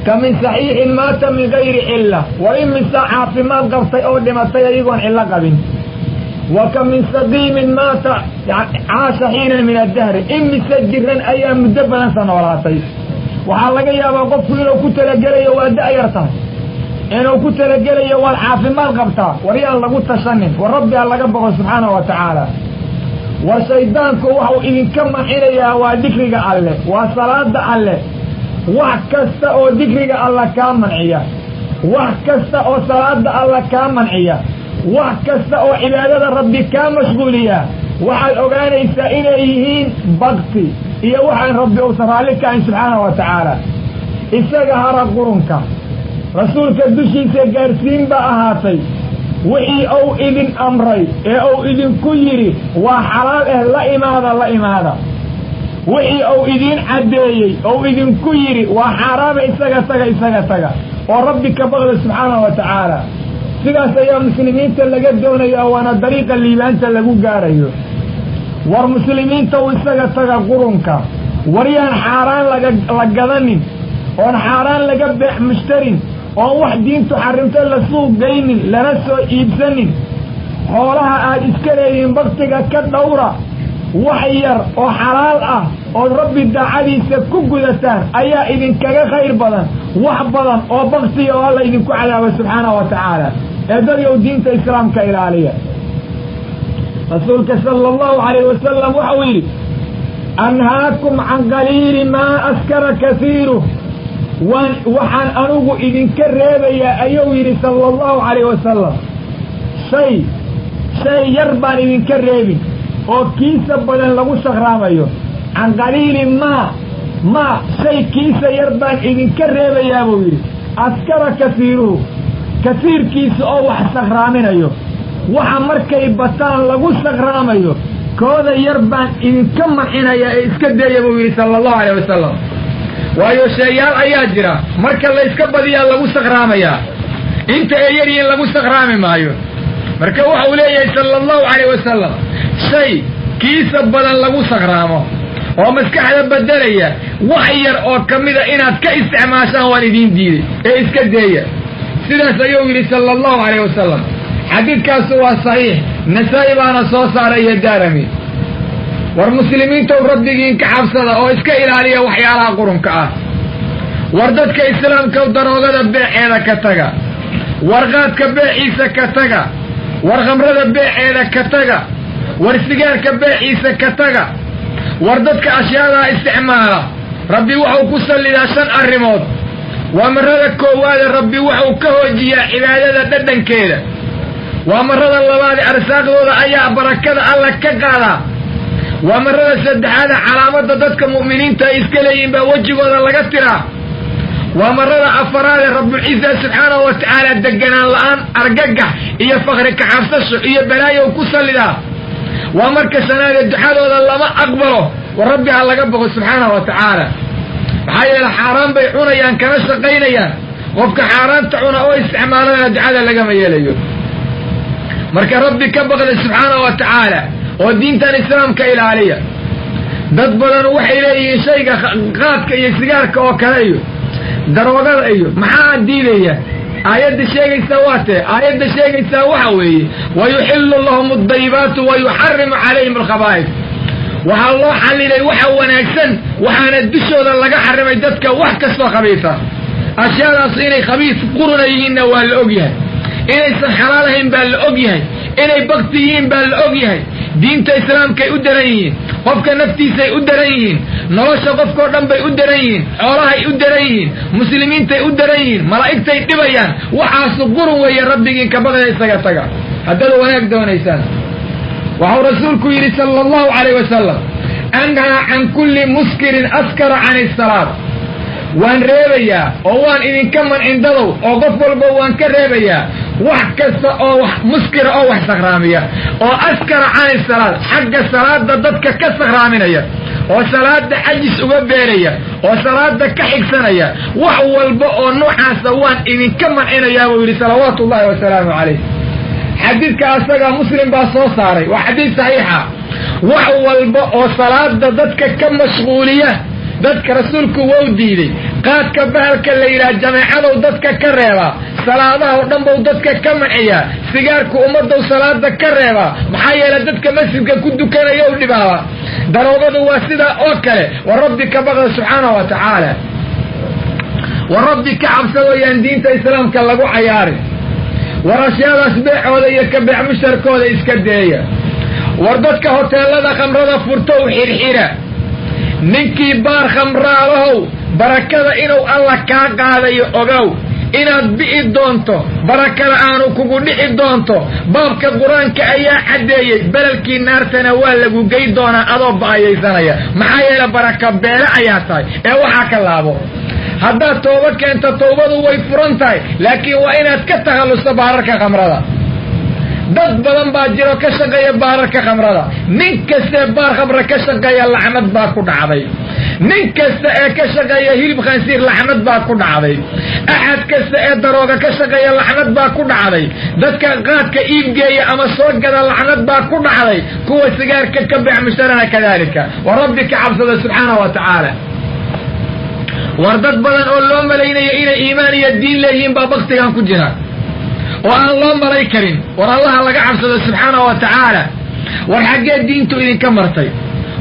[SPEAKER 1] ka min saxiixin maata min gayri cilla. War imisa caafimaad qabtay oo dhimatay ayagoon cillo qabin? Wa ka min saqiimin maata caasha xiinan min addahri. Imise jiran ayaa muddo badan sa noolaatay? Waxaa laga yaabaa qofku inuu ku talagelayo waa da'yar tahay, inuu ku talagelayo waad caafimaad qabtaa. War yaan lagu tashanin, war Rabbi ha laga boqo subxaana wa tacaala. War shaydaanku waxau idinka mancinayaa waa dikriga Alle, waa salaada Alle. Wax kasta oo dikriga Alla kaa manciya, wax kasta oo salaada Alla kaa manciya, wax kasta oo cibaadada Rabbi kaa mashquuliyaa, waxaad ogaanaysaa inay yihiin bakti iyo waxaan Rabbi uusan raalli ka ahayn subxaana wa tacaala. Isaga hara qurunka. Rasuulka dushiisa gaarsiin baa ahaatay. Wixii uu idin amray ee uu idinku yidhi waa xalaal eh, la imaada, la imaada. Wixii uu idiin caddeeyey ou idinku yidhi waa xaaraama, isaga taga, isaga taga oo Rabbi ka baqda subxaana wa tacaala. Sidaas ayaa muslimiinta laga doonayaa, waana dariiqa liibaanta lagu gaarayo. War muslimiinta u isaga taga qurunka. War yaan xaaraan laga la gadanin, oon xaaraan laga beex mushtarin, oon wax diintu xarrimto la suuq geynin, lana soo iibsanin. Xoolaha aad iska leeyihiin baktiga ka dhowra. Wax yar oo xalaal ah ood Rabbi daacadiisa ku gudataan ayaa idinkaga khayr badan wax badan oo baktiga oo Alla idinku cadaabo subxaana wa tacaala. Ee dadyow, diinta islaamka ilaaliya. Rasuulka sala allahu calayhi wasalam waxau yidhi: "Anhaakum can qaliili maa askara kasiiruh." Waan waxaan anigu idinka reebayaa, ayuu yidhi sala allahu calayhi wasalam, shay yar baan idinka reebin oo kiisa badan lagu sakhraamayo. Can qaliili maa shay kiisa yar baan idinka reebayaa, buu yidhi, askara kasiiruhu, kasiirkiisa oo wax sakhraaminayo. Waxa markay bataan lagu sakhraamayo, kooda yar baan idinka mancinayaa ee iska daya, buu yidhi sala allahu alayh wasalam. Waayo sheeyaal ayaa jira marka layska badiyaa lagu sakhraamayaa, inta ay yar yihiin lagu sakhraami maayo. Marka waxau leeyahay sala allahu calayh wasalam, shay kiisa badan lagu sakhraamo oo maskaxda beddelaya, wax yar oo ka mida inaad ka isticmaashaan waan idiin diiday ee iska deeya. Sidaas ayuu yidhi sala allahu calayh wasalam. Xadiidkaasu waa saxiix, Nasaa-i baana soo saaray iyo Daarami. War muslimiintow, rabbigiin ka cabsada oo iska ilaaliya waxyaalaha qurunka ah. War dadka islaamka, daroogada beeceeda ka taga. War qaadka beeciisa ka taga. War khamrada beeceeda ka taga. War sigaarka beeciisa ka taga. War dadka ashyaadaa isticmaala Rabbi wuxuu ku sallidaa shan arrimood. Waa marada koowaade, Rabbi wuxuu ka hoojiyaa cibaadada dhadhankeeda. Waa marada labaade, arsaaqdooda ayaa barakada Alla ka qaadaa. Waa marada saddexaade, calaamadda dadka mu'miniinta ay iska leeyihiin baa wejigooda laga tiraa. Waa marada afaraad ee Rabbulciza subxaanahu wa tacaala deganaan la-aan, argagax iyo fakri kaxabsasho iyo balaayow ku sallidaa. Waa marka shanaad ee duxadooda lama aqbalo. War Rabbi ha laga boqo subxaanahu wa tacaala. Maxaa yeele xaaraan bay cunayaan kana shaqaynayaan. Qofka xaaraanta cuna oo isticmaalana ducada lagama yeelayo. Marka Rabbi ka baqda subxaanahu wa tacaala oo diintan islaamka ilaaliya. Dad badan waxay leeyihiin shayga qaadka iyo sigaarka oo kale iyo daroogada iyo maxaa diidaya? Aayadda sheegaysaa waa tee? Aayadda sheegaysaa waxa weeye wayuxillu lahum addayibaatu wa yuxarimu calayhim alkhabaa'if. Waxaa loo xallilay waxa wanaagsan, waxaana dushooda laga xarimay dadka wax kastoo khabiisa. Ashyaadaas inay khabiis quruna yihiinna waa la og yahay, inaysan xalaal ahayn baa la og yahay, inay bakti yihiin baa la og yahay. Diinta islaamkay u daran yihiin, qofka naftiisay u daran yihiin, nolosha qofkao dhan bay u daran yihiin, xoolahay u daran yihiin, muslimiintay u daran yihiin, malaa'igtay dhibayaan. Waxaasu qurun weeye. Rabbigiin ka baqaya, isaga taga haddaad wanaag doonaysaan. Waxau rasuulku yidhi sala allahu calayh wasalam: anhaa can kulli muskirin askara can isalaat. Waan reebayaa oo waan idinka mancin dadow, oo qof walba waan ka reebayaa wax kasta oo wax muskira oo wax sakhraamiya oo askara can isalaat, xagga salaada dadka ka sakhraaminaya oo salaada xajis uga beeraya oo salaada ka xigsanaya. Wax walba oo noocaasa waan idinka mancinayaa buu yidhi salawaatu ullahi wasalaamu calayh. Xadiidka asaga Muslim baa soo saaray, waa xadiid saxiixa. Wax walba oo salaada dadka ka mashquuliya dadka rasuulku wou diiday. Qaadka bahalka la yidhaha jameecadow dadka ka reebaa, salaadaha oo dhan bou dadka ka manciyaa. Sigaarku ummaddow salaada ka reebaa, maxaa yeelay dadka masjidka ku dukanaya u dhibaaba. Daroogadu waa sidaa oo kale. War Rabbi ka baqda subxaanahu wa tacaala, war Rabbi ka cabsadooyaan diinta islaamka lagu cayaarin. War ashyaadaas beecooda iyo ka beec musharkooda iska deeya. War dadka hoteelada khamrada furtow xirxira. Ninkii baar khamraalahow, barakada inuu Alla kaa qaadayo ogow, inaad bi'i doonto, barakada aanu kugu dhici doonto. Baabka qur-aanka ayaa caddeeyey, belalkii naartana waa lagu gey doonaa adoo ba'ayaysanaya. Maxaa yeele baraka beele ayaa tahay ee waxaa ka laabo. Haddaad tooba keento, towbadu way furan tahay, laakiin waa inaad ka takhallusto baararka khamrada. Dad badan baa jiro ka shaqeeya baararka khamrada. Nin kastee baar khamra ka shaqeeya lacnad baa ku dhacday. Nin kasta ee ka shaqeeya hilib khansiir lacnad baa ku dhacday. Axad kasta ee darooga ka shaqeeya lacnad baa ku dhacday. Dadka qaadka iibgeeya ama soo gada lacnad baa ku dhacday. Kuwa sigaarka ka beec mushtarana kadaalika. War Rabbi ka cabsada subxaanahu wa tacaala. War dad badan oo loo malaynayo inay iimaan iyo diin leeyihiin baa baktigan ku jira oo aan loo malay karin. War Allaha laga cabsado subxaanahu wa tacaala. War xaggee diintu idinka martay?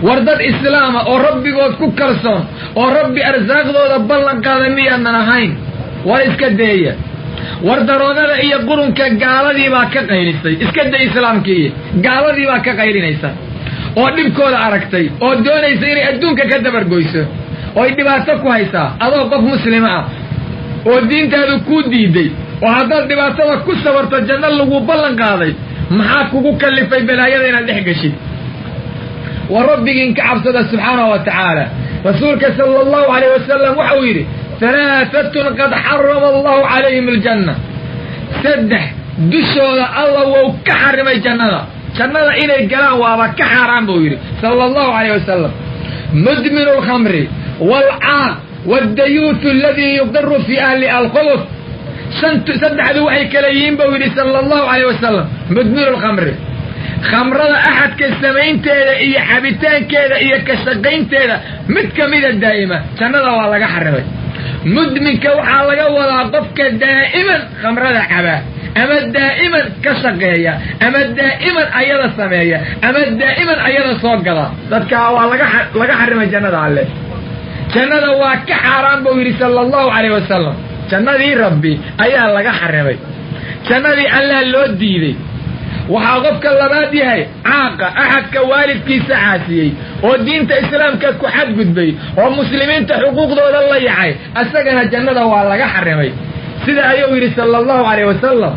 [SPEAKER 1] War dad islaama oo rabbigood ku kalsoon oo Rabbi arsaaqdooda ballan qaada miyaanan ahayn? War iska deeya. War daroogada iyo qurunka gaaladii baa ka qaylisay. Iska day islaamkii, gaaladii baa ka qaylinaysa oo dhibkooda aragtay oo doonaysa inay adduunka ka dabargoyso oo ay dhibaato ku haysaa. Adoo qof muslima ah oo diintaadu kuu diiday oo haddaad dhibaatada ku sabarto janno lagu ballan qaaday, maxaa kugu kallifay balaayada inaad dhex geshid? War rabbigiin ka cabsada subxaanahu wa tacaala. Rasuulka sala allahu calayh wasalam waxau yidhi: halaatatun qad xarama allahu calayhim aljanna. Saddex dushooda Alla wou ka xarimay jannada, jannada inay galaan waaba ka xaaraan buu yidhi sala allahu calayh wasalam: mudminu alkhamri waalcaaq waaldayuutu aladii yuqiru fii ahli alkhubus. Saddexdu waxay kala yihiin buu yidhi sala allahu calayh wasalam: mudminu alkhamri, khamrada axadka samaynteeda iyo xabitaankeeda iyo ka shaqaynteeda mid kamida daa'ima, jannada waa laga xarimay. Mudminka waxaa laga wadaa qofka daa'iman khamrada cabaa ama daa'iman ka shaqeeya ama daa'iman ayada sameeya ama daa'iman ayada soo gada. Dadkaa waa laga xarimay jannada alle, jannada waa ka xaaraan buu yidhi sala allahu calayh wasalam. Jannadii Rabbi ayaa laga xarimay, jannadii Allah loo diiday. Waxaa qofka labaad yahay caaqa, axadka waalidkiisa caasiyey oo diinta islaamka ku xadgudbay oo muslimiinta xuquuqdooda la yacay, asagana jannada waa laga xarimay, sida ayuu yidhi sala allahu calayh wasalam.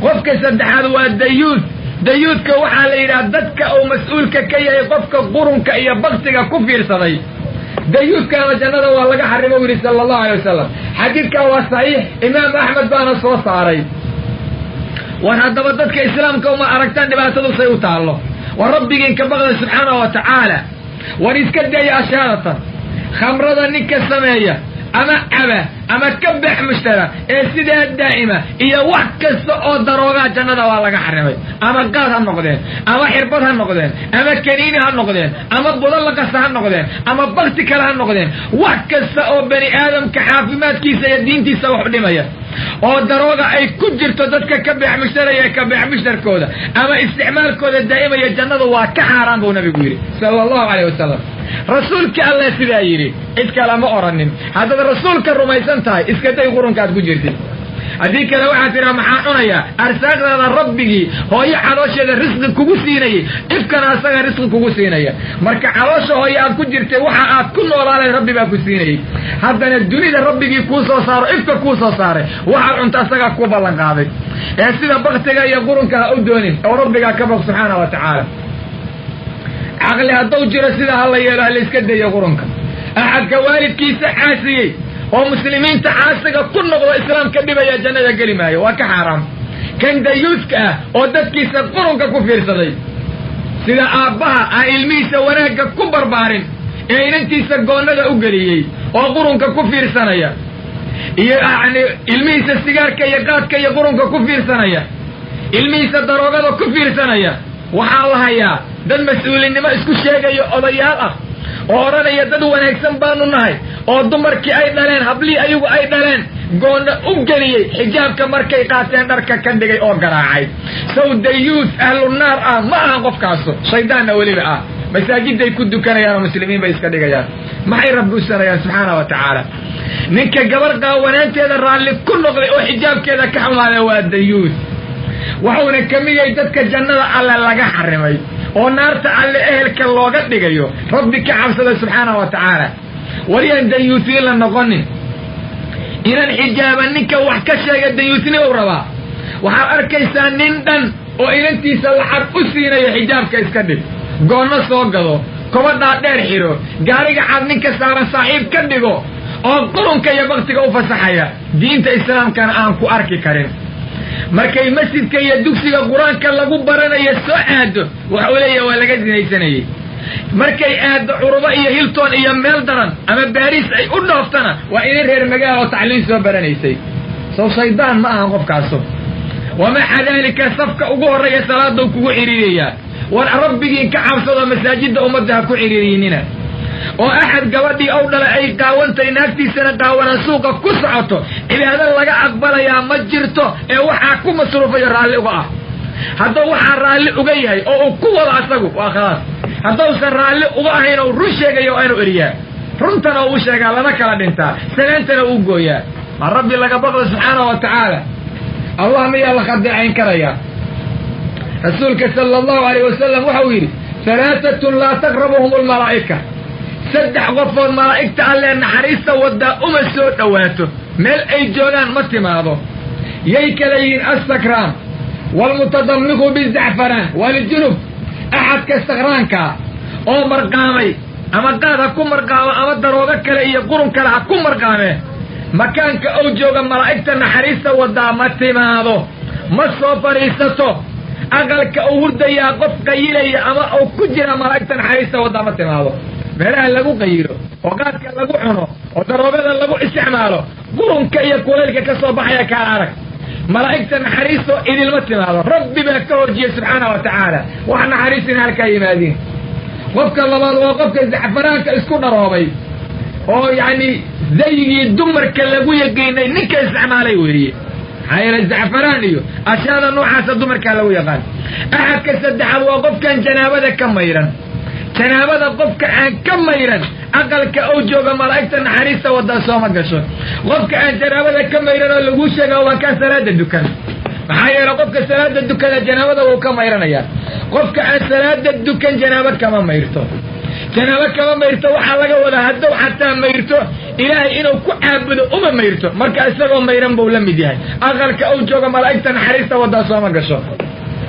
[SPEAKER 1] Qofka saddexaad waa dayuud. Dayuudka waxaa la yidhaha dadka uu mas-uulka ka yahay qofka qurunka iyo baktiga ku fiirsaday, dayuudkaana jannada waa laga xarimo yidhi sala allahu alay wasalam. Xadiidkaa waa saxiix, Imaam Axmed baana soo saaray. War haddaba dadka islaamka uma aragtaan dhibaatadu say u taallo. War rabbigiin ka baqda subxaanahu wa tacaala. War iska daya ashaadatan khamrada ninka sameeya ama caba ama ka beex mushtara ee sidaa daa'ima iyo wax kasta oo daroogaa jannada waa laga xarimay. Ama qaad ha noqdeen, ama xirbad ha noqdeen, ama kaniini ha noqdeen, ama budo laqasa ha noqdeen, ama bakti kale ha noqdeen, wax kasta oo bani aadamka caafimaadkiisa iyo diintiisa wax u dhimaya oo darooga ay ku jirto dadka ka beex mushtaraya ka beex mushtarkooda ama isticmaalkooda daa'imaya jannadu waa ka xaaraan buu nabigu yidhi sala allahu calayh wasalam. Rasuulka allah sidaa yidhi, cid kale ma oranin. Haddaad rasuulka rumaysan tahay iska day qurunkaad ku jirtid. Haddii kale waxaad tidhaha maxaa cunayaa arsaaqdaada rabbigii hooyo caloosheeda risqi kugu siinayay, ifkana asaga risqi kugu siinaya. Marka caloosha hooyo aad ku jirtay waxa aad ku noolaalayd rabbi baa ku siinayey. Haddana dunida rabbigii kuu soo saaro, ifka kuu soo saaray, waxaad cunta asagaa kuu ballan qaaday. Ee sida baktiga iyo qurunka ha u doonin oo rabbigaa ka baq subxaana wa tacaala. Caqli hadduu jiro sida ha la yeelo, ha la iska dayo qurunka. Axadka waalidkiisa caasiyey oo muslimiinta caasiga ku noqdo islaamka dhibaya jannada geli maayo, waa ka xaaraam. Kan dayuuska ah oo dadkiisa qurunka ku fiirsaday, sida aabbaha aan ilmihiisa wanaagga ku barbaarin ee inantiisa goonnada u geliyey oo qurunka ku fiirsanaya, iyo yacni ilmihiisa sigaarka iyo qaadka iyo qurunka ku fiirsanaya, ilmihiisa daroogada ku fiirsanaya. Waxaa la hayaa dad mas-uulinimo isku sheegayo odayaal ah oo odhanaya dad wanaagsan baanu nahay, oo dumarkii ay dhaleen, hablihii ayagu ay dhaleen goonna u geliyey, xijaabka markay qaateen dharka ka dhigay oo garaacay. Sow dayuus ahlu naar ah ma ahan qofkaasu, shaydaanna weliba ah. Masaajiday ku dukanayaan oo muslimiin bay iska dhigayaan. Maxay rabbi u sanayaan subxaana wa tacaala? Ninka gabar qaawanaanteeda raalli ku noqday oo xijaabkeeda ka xumaaday waa dayuus. Wuxuuna ka mid yahay dadka jannada alle laga xarimay oo naarta alle ehelka looga dhigayo. Rabbi ka cabsada subxaana wa tacaala. Waryaan dayuusiin la noqonin. Inan xijaaban ninka wax ka sheega dayuusnimow rabaa. Waxaad arkaysaa nin dhan oo inantiisa lacag u siinayo xijaabka iska dhig, goonno soo gado, kobadhaa dheer xiro, gaariga cad ninka saaran saaxiib ka dhigo, oo qurunka iyo baktiga u fasaxaya, diinta islaamkana aan ku arki karin. Markay masjidka iyo dugsiga qur-aanka lagu baranayo soo aado, waxuu leeyahay waa laga sinaysanayey. Markay aado Curubo iyo Hilton iyo meel daran ama Baariis ay u dhooftana, waa ina reer magaala oo tacliin soo baranaysay. Sow shaydaan ma ahan qofkaasu? Wamaca daalika safka ugu horreeya salaadau kugu cidhiiriyaa. War rabbigiin ka cabsado, masaajidda ummadda ha ku cidhiiriyinina. Oo axad gabadhii ow dhala ay qaawantay, naagtiisana qaawanaan suuqa ku socoto, cibaado laga aqbalayaa ma jirto ee waxaa ku masruufayo raalli uga ah. Hadduu waxaa raalli uga yahay oo uu ku wado asagu waa khalaas. Hadduusan raalli uga ahayn oo run sheegayo waa inuu eriyaa, runtana uu sheegaa, lana kala dhintaa, salaantana uu gooyaa. Ma rabbi laga baqdo subxaanahu wa tacaala. Allah miyaa la khadeecayn karayaa? Rasuulka sala allahu alayh wasalam waxau yidhi halaatatun laa taqrabuhum almalaa'ika, saddex qofood malaa'igta allee naxariista waddaa uma soo dhowaato, meel ay joogaan ma timaado. Yay kala yihiin? Assakraan waalmutadammiqu bizacfaraan waljunub. Axadka sakraankaa oo marqaamay, ama qaad ha ku marqaamo ama daroogo kale iyo qurun kale ha ku marqaamee, makaanka ou jooga malaa'igta naxariista waddaa ma timaado, ma soo fadhiisato. Aqalka uu hurdayaa qof qayilaya ama uu ku jiraa malaa'igta naxariista waddaa ma timaado. Meelaha lagu qayilo oo qaadka lagu cuno oo daroogada lagu isticmaalo, qurunka iyo kulaylka ka soo baxaya kaa arag, malaa'igta naxariistoo idilma timaado. Rabbi baa ka horjiyey subxaana wa tacaala, wax naxariisina halkaa yimaadiin. Qofka labaad waa qofka zacfaraanka isku dharoobay oo yacni zayigii dumarka lagu yaqiinay ninka isticmaalay weeye. Maxaa yeele zacfaraan iyo ashyaada noocaasa dumarkaa lagu yaqaan. Axadka saddexaad waa qofkan janaabada ka mayran. Janaabada qofka aan ka mayran aqalka ou jooga malaa'igta naxariista waddaa sooma gasho. Qofka aan janaabada ka mayran oo laguu sheega waa kaan salaada dukan. Maxaa yeele qofka salaada dukada janaabada wuu ka mayranayaa. Qofka aan salaada dukan janaabo kama mayrto. Janaabo kama mayrto waxaa laga wadaa hadduu xataa mayrto ilaahay inuu ku caabudo uma mayrto, marka isagoo mayran buu la mid yahay. Aqalka ou jooga malaa'igta naxariista waddaa sooma gasho.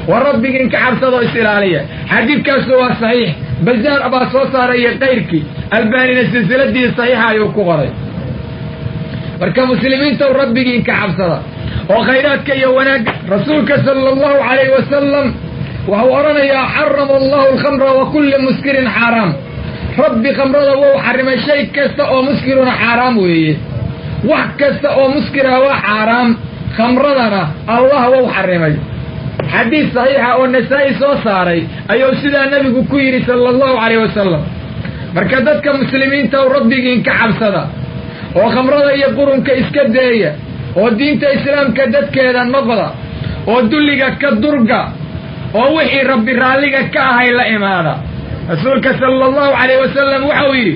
[SPEAKER 1] War rabbigiin ka cabsadoo is ilaaliya. Xadiidkaasu waa saxiix, Bazaar baa soo saaray iyo kayrkii, Albaanina silsiladii saxiixa ayuu ku qoray. Marka muslimiinta rabbigiin ka cabsada oo khayraadka iyo wanaagga. Rasuulka sala allahu calayhi wasalam wuxuu odhanayaa xarama allahu alkhamra wa kulli muskirin xaaraam. Rabbi khamrada wou xarimay, shay kasta oo muskiruna xaaraam weeye. Wax kasta oo muskira waa xaaraam, khamradana Allah wou xarimay. Xadiis saxiixa oo Nasaa'i soo saaray ayuu sidaa nebigu ku yidhi sala allahu calayhi wasalam. Marka dadka muslimiinta rabbigiin ka cabsada oo khamrada iyo qurunka iska deeya oo diinta islaamka dadkeeda noqda oo dulliga ka durga oo wixii rabbi raalliga ka ahay la imaada. Rasuulka sala allahu calayhi wasalam waxau yidhi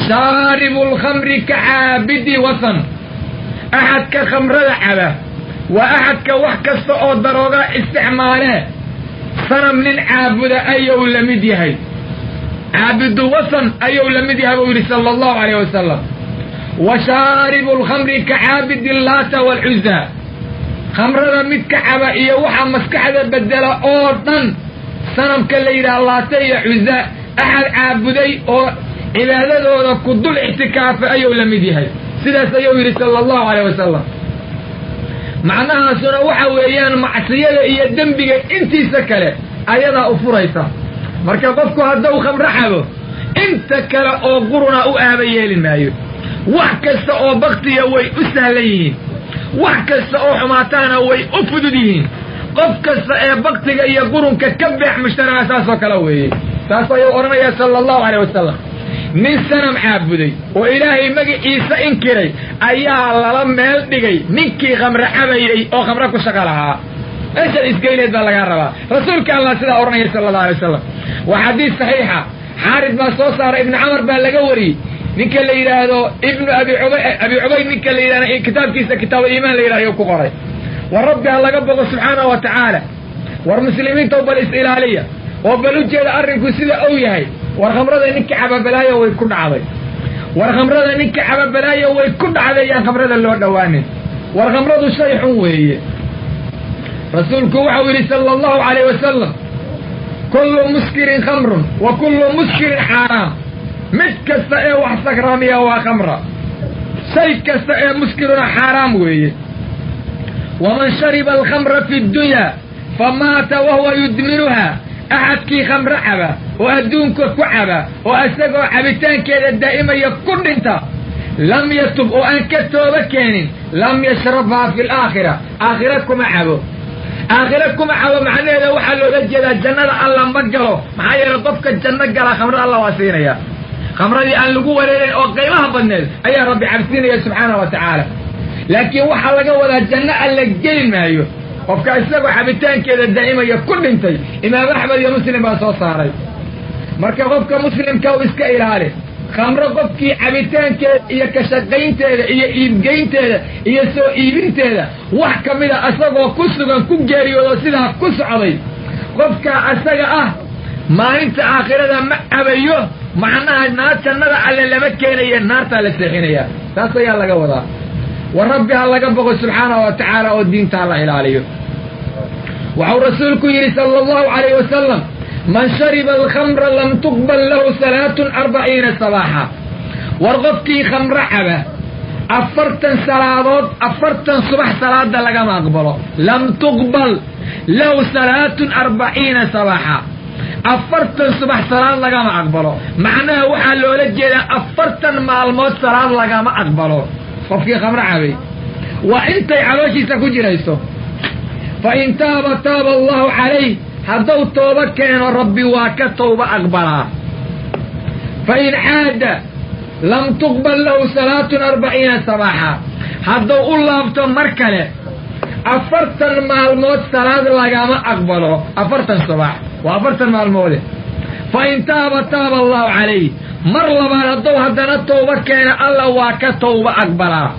[SPEAKER 1] shaaribu lkhamri ka caabidi wasan. Axadka khamrada caba waa axadka wax kasta oo darooga isticmaalee sanam nin caabuda ayuu la mid yahay, caabidu wasan ayuu la mid yahay buu yidhi sala allahu calayhi wasalam. Wa shaaribu lkhamri ka caabidi laata waalcuzaa. Khamrada mid ka caba iyo waxa maskaxda bedela oo dhan sanamka la yidhaha laata iyo cuzaa axad caabuday oo cibaadadooda ku dul ixtikaafay ayuu la mid yahay. Sidaas ayuu yidhi sala allahu calayh wasalam. Macnahaasuna waxa weeyaan macsiyada iyo dembiga intiisa kale ayadaa u furaysa. Marka qofku hadduu khamro cabo inta kale oo quruna u aaba yeeli maayo, wax kasta oo baktiya way u sahlan yihiin, wax kasta oo xumaataana way u fudud yihiin. Qof kasta ee baktiga iyo qurunka ka beex mushtaraha saasoo kale weeye. Saas ayuu odhanayaa sala allahu calayh wasalam. Nin sanam caabuday oo ilaahay magaciisa inkiray ayaa lala meel dhigay ninkii khamre cabayey oo khamre ku shaqo lahaa. Meeshaad isgeyleed baa lagaa rabaa. Rasuulka Allah sidaa odhanaya sala allahu alay wasalam. Waa xadiis saxiixa, Xaarid baa soo saaray, Ibnu Camar baa laga wariyey, ninka la yidhaahdo Ibnu Abi Cubayd ninka la yidhahdo kitaabkiisa Kitaabu Iimaan la yidhahdo ku qoray. War rabbi ha laga boqo subxaanahu wa tacaala. War muslimiinta bal is ilaaliya oo bal u jeeda arrinku sida uu yahay. War khamrada ninka cababalaayo way ku dhacday, war khamrada ninka cababalaayo way ku dhacday, yaan khamrada loo dhowaanin. War khamradu shay xun weeye. Rasuulku waxau yidhi sala allahu calayh wasalam kullu muskirin khamrun wa kullu muskirin xaaraam. Mid kasta ee wax sakraamiya waa khamra, shay kasta ee muskiruna xaaraam weeye. Waman shariba alkhamra fi ddunyaa famaata wahuwa yudminuha. Axadkii khamro caba oo adduunka ku caba oo isagoo cabitaankeeda daa'imaya ku dhinta, lam yatub oo aan ka tooba keenin, lam yashrabhaa fi alaakhira, aakhira kuma cabo. Aakhira kuma cabo macnaheeda waxaa looga jeedaa jannada alla ma galo. Maxaa yeelay qofka janno galaa khamro alla waa siinaya. Khamradii aan lagu wareerayn oo qiimaha badneed ayaa rabbi cabsiinaya subxaana wa tacaala. Laakiin waxaa laga wadaa janno alla geli maayo qofka isagoo cabitaankeeda daa'imaya ku dhintay. Imaam Axmed iyo Muslim baa soo saaray. Marka qofka muslimka u iska ilaali khamro. Qofkii cabitaankeeda iyo ka shaqaynteeda iyo iibgeynteeda iyo soo iibinteeda wax ka mida isagoo ku sugan ku geeriyoodo sidaa ku socday, qofka asaga ah maalinta aakhirada ma cabayo. Macnaha naar jannada alle lama keenayo, naartaa la seexinaya. Taas ayaa laga wadaa. War rabbi ha laga boqo subxaanahu wa tacaala oo diinta ha la ilaaliyo. Waxau rasuulku yidhi sala allahu calayhi wasalam man shariba alkhamra lam tuqbal lahu salaatun 40 sabaaxa. War qofkii khamro caba 40 salaadood, 40 subax salaada lagama aqbalo. Lam tuqbal lahu salaatun 40 sabaaxa, 40 subax salaad lagama aqbalo. Macnaha waxaa loola jeedaa 40 maalmood salaad lagama aqbalo qofkii khamro cabay, waa intay calooshiisa ku jirayso. Fa in taaba taaba allahu calayh, hadduu tooba keeno rabbi waa ka towba aqbalaa. Fa in caada lam tuqbal lahu salaatun 40 sabaaxa, hadduu u laabto mar kale 40 maalmood salaad lagama aqbalo. 40 subax waa 40 maalmoode. Fa in taaba taaba allahu calayh, mar labaad hadduu haddana towba keena alla waa ka towba aqbalaa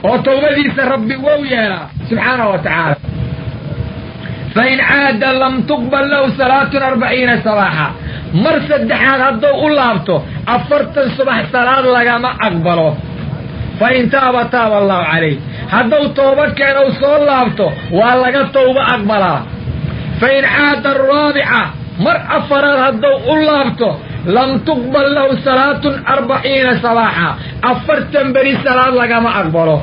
[SPEAKER 1] oo towbadiisa rabbi wou yeelaa subxaanahu wa tacaala. Fa in caada lam tuqbal lahu salaatun 40 sabaaxa, mar saddexaad hadduu u laabto 40 subax salaad lagama aqbalo. Fa in taaba taaba allahu calayh, hadduu towba keeno soo laabto waa laga towba aqbalaa. Fa in caada araabica, mar afaraad hadduu u laabto Lam tuqbal lahu salaatun 40 sabaaxa, 40 beri salaad lagama aqbalo.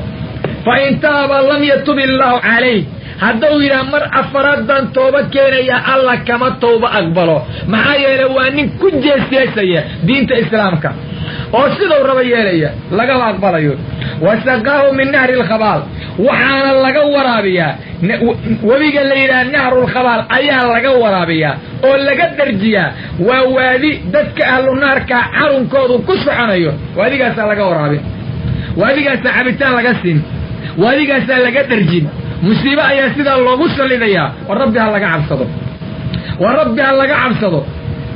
[SPEAKER 1] Fa in taaba lam yatub illaahu calayh, hadduu yidhaah mar afaraad baan tooba keenaya, alla kama towba aqbalo. Maxaa yeelay waa nin ku jeesjeesaya diinta islaamka oo sidau raba yeelaya, lagama aqbalayo. Wasaqaahu min nahri alkhabaal, waxaana laga waraabiyaa webiga la yidhaha nahrulkhabaal ayaa laga waraabiyaa oo laga dharjiyaa. Waa waadi dadka ahlu naarkaa carunkoodu ku soconayo, waadigaasaa laga waraabin, waadigaasaa cabitaan laga siin, waadigaasaa laga dharjin. Musiibo ayaa sidaa loogu sallidayaa. War rabbi ha laga cabsado, war rabbi ha laga cabsado.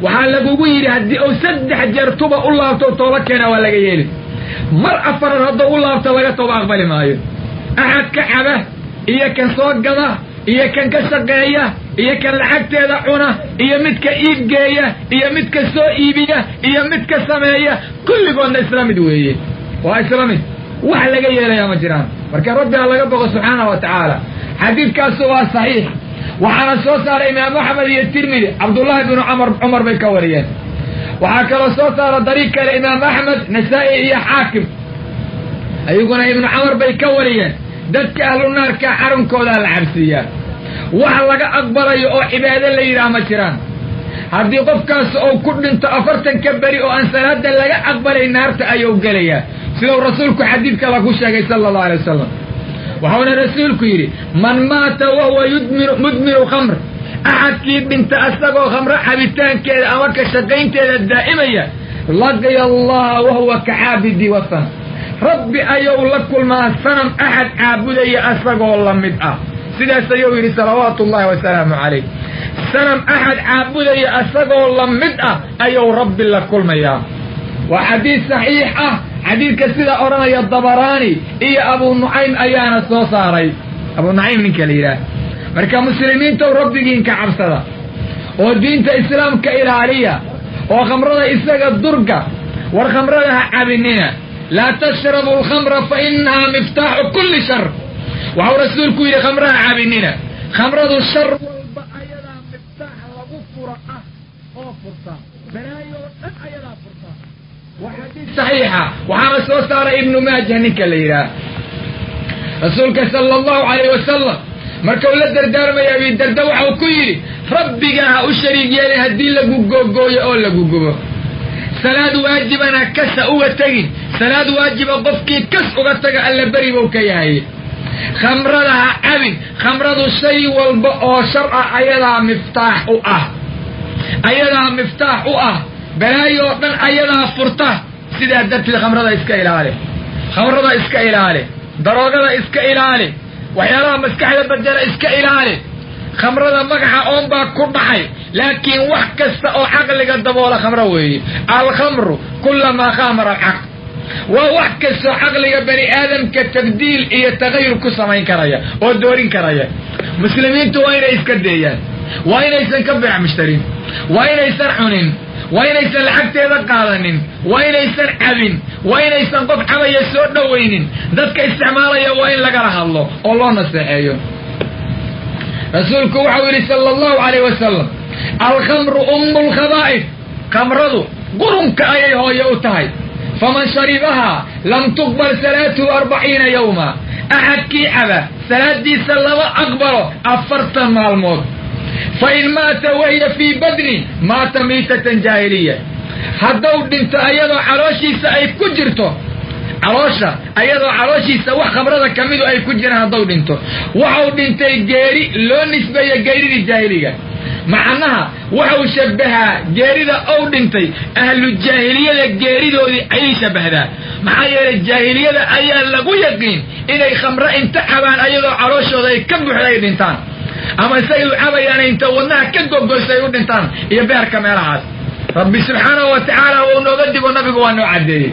[SPEAKER 1] Waxaa lagugu yidhi haddii uu 3 jeer tuba u laabto tooba keena waa laga yeeli, mar afaraad hadduu u laabto laga tooba aqbali maayo. Axad ka caba iyo kan soo gada iyo kan ka shaqeeya iyo kan lacagteeda cuna iyo midka iibgeeya iyo midka soo iibiya iyo midka sameeya, kulligoodna isla mid weeye, waa isla mid, wax laga yeelayaa ma jiraan. Marka rabbi ha laga boqo subxaana wa tacaala. Xadiidkaasu waa saxiix, waxaana soo saaray imaam Axmed iyo Tirmidi, Cabdullaahi binu Cumar bay ka wariyeen. Waxaa kaloo soo saara dariiq kale imaam Axmed, Nasaa'i iyo Xaakim, ayaguna ibnu Cumar bay ka wariyeen. Dadka ahlu naarka carunkoodaa la cabsiiyaa, wax laga aqbalayo oo cibaado la yidhaah ma jiraan. Haddii qofkaas uu ku dhinto 40 beri oo aan salaada laga aqbalay, naarta ayuu gelayaa, siduu rasuulku xadiidka lagu sheegay sala allahu alay wasalam. Waxauna rasuulku yidhi man maata wahuwa mudminu khamr, axadkii dhinta asagoo khamro cabitaankeeda ama ka shaqaynteeda daa'imaya, laqiya allaha wahuwa kacaabidi watan, rabbi ayuu la kulmaa sanam axad caabudaya asagoo la mid ah. Sidaas ayuu yidhi salawaatu ullahi wasalaamu calayh. Sanam axad caabudaya asagoo la mid ah ayuu rabbi la kulmayaa. Waa xadiid saxiix ah. Xadiidka sidaa odhanaya Dabaraani iyo Abuu Nucaym ayaana soo saaray, Abuu Nucaym ninka la yidhaah. Marka muslimiintow rabbigiinka cabsada oo diinta islaamka ilaaliya oo khamrada isaga durga. War khamrada ha cabinina, laa tashrabu alkhamra fa innahaa miftaaxu kulli shar. Waxau rasuulku yidhi khamraha cabinina, khamradu shar walba ayadaa miftaax lagu fura ah oo furta, balaayoo dhan ayadaa furta. Waa xadiid saxiixa, waxaana soo saaray Ibnu Maajah ninka la yidhaah. Rasuulka sala allahu calayh wasalam markau la dardaarmaya Abi Darda waxau ku yidhi rabbigaa ha u shariig yeelin haddii lagu googooyo oo lagu gubo. Salaad waajibana kasa uga tegin, salaad waajiba qofkii kas uga taga alla beri buu ka yahay. Khamrada ha cabin, khamradu shay walba oo shar ah ayadaa miftaax u ah, ayadaa miftaax u ah, balaayoo dhan ayadaa furta. Sidaa darteed khamrada iska ilaali, khamrada iska ilaali, daroogada iska ilaali, waxyaalaha maskaxda bedela iska ilaali. Khamrada magaxa oon baa ku dhacay, laakiin wax kasta oo caqliga daboola khamro weeye. Alkhamru kulamaa khamara alcaql, waa wax kastoo caqliga bani aadamka tabdiil iyo tagayur ku samayn karaya oo doorin karaya. Muslimiintu waa inay iska deeyaan, waa inaysan ka beec mushtarin, waa inaysan cunin, waa inaysan lacagteeda qaadanin, waa inaysan cabin, waa inaysan qof cabaya soo dhowaynin. Dadka isticmaalaya waa in lagala hadlo oo loo naseexeeyo. Rasuulku waxau yidhi sala allahu calayh wasalam alkhamru ummu lkhabaa'if, khamradu qurunka ayay hooye u tahay. Faman sharibahaa lam tuqbal salaatuhu 40 yawma, axadkii caba salaadiisa lama aqbalo 40 maalmood. Fa in maata wahiya fii badni maata miitatan jaahiliya, hadduu dhinto ayadoo calooshiisa ay ku jirto, caloosha ayadoo calooshiisa wax khamrada ka midu ay ku jiraan hadduu dhinto, waxau dhintay geeri loo nisbeeya geeridii jaahiliga. Macnaha waxau shabahaa geerida ou dhintay ahlu jaahiliyada geeridoodii ayay shabahdaa. Maxaa yeelay jaahiliyada ayaa lagu yaqiin inay khamro inta cabaan ayadoo calooshooda ay ka buuxda ay dhintaan, ama isagay u cabayaan inta wadnaha ka gogoysa ay u dhintaan iyo beerka meelahaas. Rabbi subxaanahu wa tacaala wuu nooga digo, nabigu waa noo caddeeyey.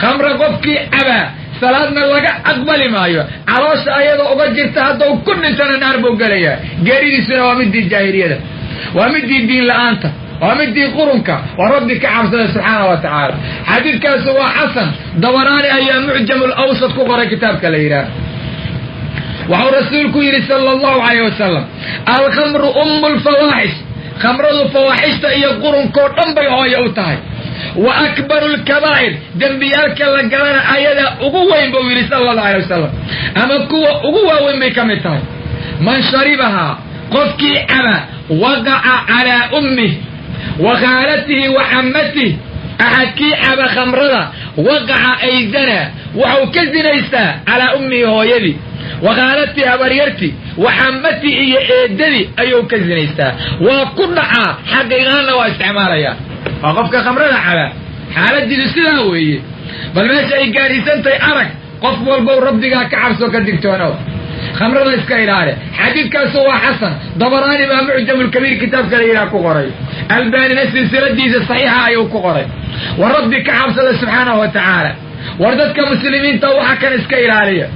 [SPEAKER 1] Khamra qofkii cabaa salaadna laga aqbali maayo, caloosha ayadoo uga jirta hadduu ku dhintana naar buu gelayaa. Geeridiisuna waa midii jaahiliyada, waa midii diin la-aanta, waa midii qurunka. Waa rabbi ka cabsada subxaana wa tacaala. Xadiidkaasu waa xasan, Dabaraani ayaa Mucjam alawsat ku qoray kitaabka la yidhaah. Waxau rasuulku yidhi sala allahu calayh wasalam alkhamru ummu lfawaaxish, Khamradu fawaaxishta iyo qurunkoo dhan bay hooye u tahay. Wa akbaru alkabaa'ir, dembiyaalka la galana ayadaa ugu weyn buu yidhi sala allahu alay wasalam, ama kuwa ugu waaweyn bay ka mid tahay. Man sharibahaa, qofkii caba, waqaca calaa ummih wa khaalatihi wa cammatih. Axadkii caba khamrada waqaca ay zanaa, waxau ka zinaystaa calaa ummihi hooyadii, wa khaalatihi habaryarti, wa cammatii iyo eedadii ayuu ka zinaystaa. Waa ku dhacaa, xaqiiqaanna waa isticmaalayaa. Waa qofka khamrada caba xaaladiisu sidaa weeye. Bal meesha ay gaadhiisantahay arag. Qof walbow rabbigaa ka cabso, ka digtoonow, khamrada iska ilaali. Xadiidkaasu waa xasan. Dabaraani baa Mucjamulkabiir kitaabka la yidhaha ku qoray, Albaanina silsiladiisa saxiixa ayuu ku qoray. War rabbi ka cabsada subxaanahu wa tacaala. War dadka muslimiinta waxa kan iska ilaaliya.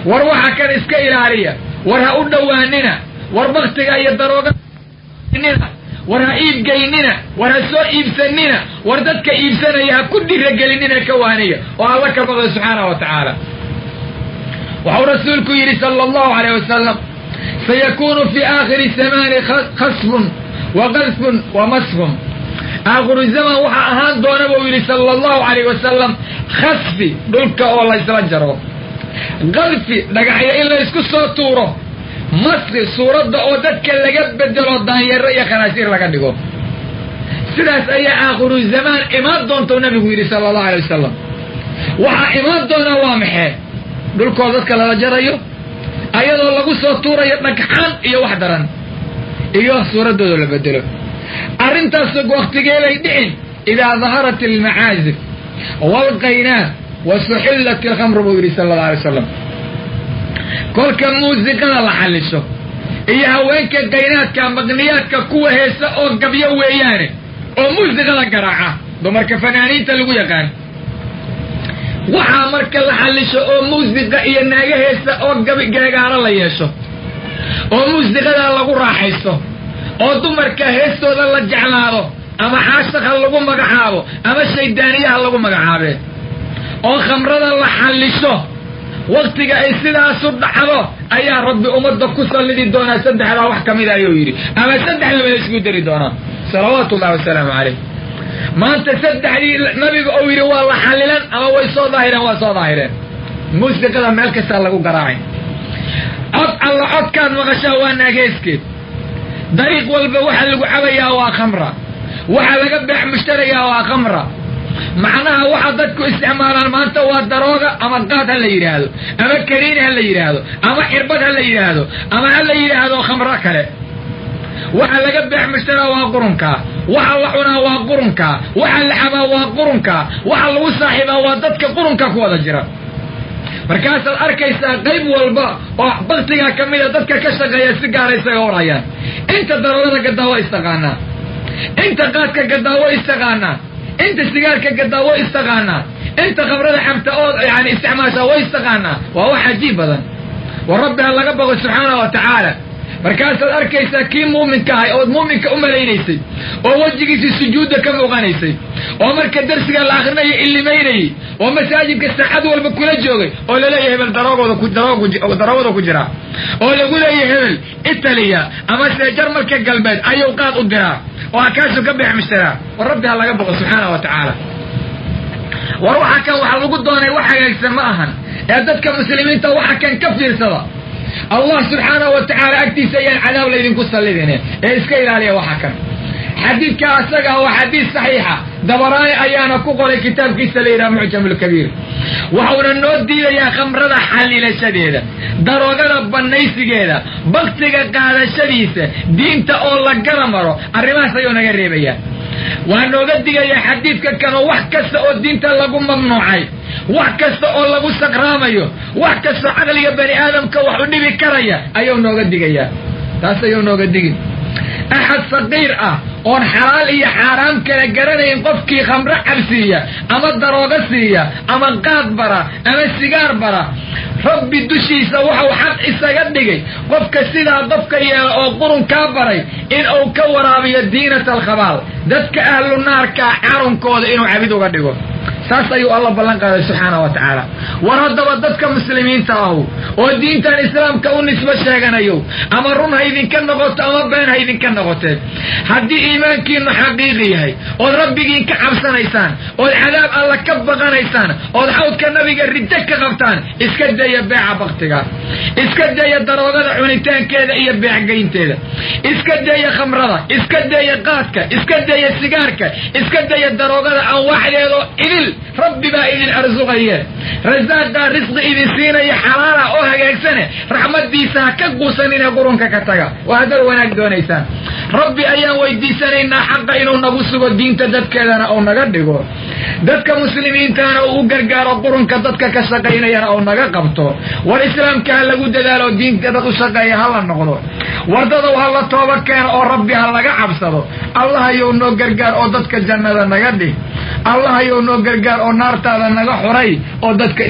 [SPEAKER 1] War waxa kan iska ilaaliya. War ha u dhowaanina. War baktiga iyo darooganina, war ha iibgeynina, war ha soo iibsanina, war dadka iibsanaya ha ku dhiragelinina, ka waaniya oo alla ka baqda subxaanahu wa tacaala. Waxau rasuulku yidhi sala allahu alayh wasalam: sayakuunu fii aakhiri zamaani khasfun wa qadfun wa masfun. Aakhiru zaman waxaa ahaan doona buu yidhi sala allahu alayh wasalam khasfi, dhulka oo laysla jaro, qadfi, dhagaxyo in laysku soo tuuro, maski, suuradda oo dadka laga bedelo, daanyaro iyo khanaasiir laga dhigo. Sidaas ayaa aakhiru zamaan imaan doontou nabigu yidhi sala allahu alay wasalam. Waxaa imaan doonaa waa maxee? Dhulkoo dadka lala jarayo, ayadoo lagu soo tuurayo dhagxaan iyo wax daran, iyo suuraddooda la bedelo. Arrintaas waktigeelay dhicin? Idaa daharat almacaazif waalqaynaa wa suxillat alkhamru buu yidhi sala allahu alay wasalam. Kolka muusiqada la xallisho iyo haweenka qaynaadka, maqniyaadka, kuwa heesa oo gabyo weeyaane oo muusiqada garaaca, dumarka fanaaniinta lagu yaqaan, waxaa marka la xallisho oo muusiqa iyo naaga heesa oo gabi geegaaro la yeesho oo muusiqadaa lagu raaxaysto oo dumarka heestooda la jeclaado, ama xaashaq ha lagu magacaabo ama shaydaaniya ha lagu magacaabee, oo khamrada la xallisho, waktiga ay sidaasu dhacdo ayaa rabbi ummadda ku sallidi doonaa saddexdaa wax ka mida ayuu yidhi, ama saddexdaba la isku dari doonaa, salawaatu ullahi wasalaamu calayh. Maanta saddexdii nabiga uu yidhi waa la xallilan ama way soo daahireen, waa soo daahireen. Muusiqada meel kastaa lagu garaacay, cod alla codkaad maqashaa waa naageeskeed. Dariiq walba waxa lagu cabayaa waa khamra, waxa laga beex mushtarayaa waa khamra. Macnaha waxa dadku isticmaalaan maanta waa darooga, ama qaad ha la yidhaahdo, ama kaniini ha la yidhaahdo, ama xirbad ha la yidhaahdo, ama ha la yidhaahdo khamro kale. Waxa laga beex mushtaraa waa qurunkaa, waxa la cunaa waa qurunkaa, waxa la cabaa waa qurunkaa, waxa lagu saaxiibaa waa dadka qurunka ku wada jira. Markaasaad arkaysaa qayb walba oo baktigaa ka mida dadka ka shaqeeya si gaara isaga warhayaan. Inta daroogada gadaa waa istaqaanaa, inta qaadka gadaa waa istaqaanaa, inta sigaarka gadaa waa istaqaanaa, inta khamrada xabta oo yani isticmaashaa waa istaqaanaa. Waa wax cajiib badan. War rabbi ha laga baqo subxaana wa tacaala. Markaasaad arkaysaa kii muuminka ahay ood muuminka u malaynaysay oo wejigiisii sujuudda ka muuqanaysay oo marka darsiga la akrinayo illimaynayey oo masaajidka saacad walba kula joogay oo laleeyahay hebel daroogada ku jiraa, oo lagu leeyahay hebel Italiya ama se Jarmalka galbeed ayuu qaad u diraa oo akaasuu ka beex mushtaraa. War rabbi ha laga baqo subxaana wa tacaala. War waxa kan waxa lagu doonay wax hagaagsan ma ahan ee dadka muslimiinta waxa kan ka fiirsada. Allah subxaanahu wa tacaala agtiisa ayaan cadaab laydinku sallidine ee iska ilaaliya waxa kan. Xadiidka asaga waa xadiis saxiixa, Dabaraani ayaana ku qoray kitaabkiisa la yidhaha Mucjamulkabiir. Waxuuna noo diidayaa khamrada xallilashadeeda, daroogada bannaysigeeda, baktiga qaadashadiisa, diinta oo la gara maro. Arrimahaas ayuu naga reebayaa, waa nooga digayaa xadiidka kanoo wax kasta oo diinta lagu mamnuucay, wax kasta oo lagu sakraamayo, wax kastoo caqliga bani aadamka wax u dhibi karaya ayuu nooga digayaa. Taas ayuu nooga digin. Axad saqiir ah oon xalaal iyo xaaraam kala garanayn qofkii khamro cabsiiya ama daroogo siiya ama qaad bara ama sigaar bara, rabbi dushiisa waxau xaq isaga dhigay qofka sidaa qofka yeela oo qurun kaa baray in uu ka waraabiyo diinata alkhabaal, dadka ahlu naarkaa carunkooda inuu cabid uga dhigo. Saas ayuu Alla ballan qaaday subxaana wa tacaala. War haddaba dadka muslimiinta ahu oo diintan islaamka u nisbo sheeganayo, ama run ha idinka noqoto ama been ha idinka noqotee, haddii iimaankiinu xaqiiqi yahay, ood rabbigiin ka cabsanaysaan, ood cadaab Alla ka baqanaysaan, ood xawdka nabiga riddo ka qabtaan, iska daya beeca baktiga, iska daya daroogada cunitaankeeda iyo beecgeynteeda, iska daya khamrada, iska daya qaadka, iska daya sigaarka, iska daya daroogada anwaacdeedoo idil. Rabbi baa idin arsuqaye, rasaaqaa risqi idin siinaya xalaala oo hagaagsane, raxmadiisa ha ka quusanina, qurunka ka taga. Waa haddaad wanaag doonaysaan. Rabbi ayaan weydiisanaynaa xaqa inuu nagu sugo, diinta dadkeedana uu naga dhigo, dadka muslimiintana uu u gargaaro, qurunka dadka ka shaqaynayana uu naga qabto. War islaamka ha lagu dadaalo, diinta dad u shaqeeya ha la noqdo. Wardadow ha la tooba keeno oo Rabbi ha laga cabsado. Allahayow noo gargaar oo dadka jannada naga dhig. Allahayow noo gargaar oo naartaada naga xuray oo dadka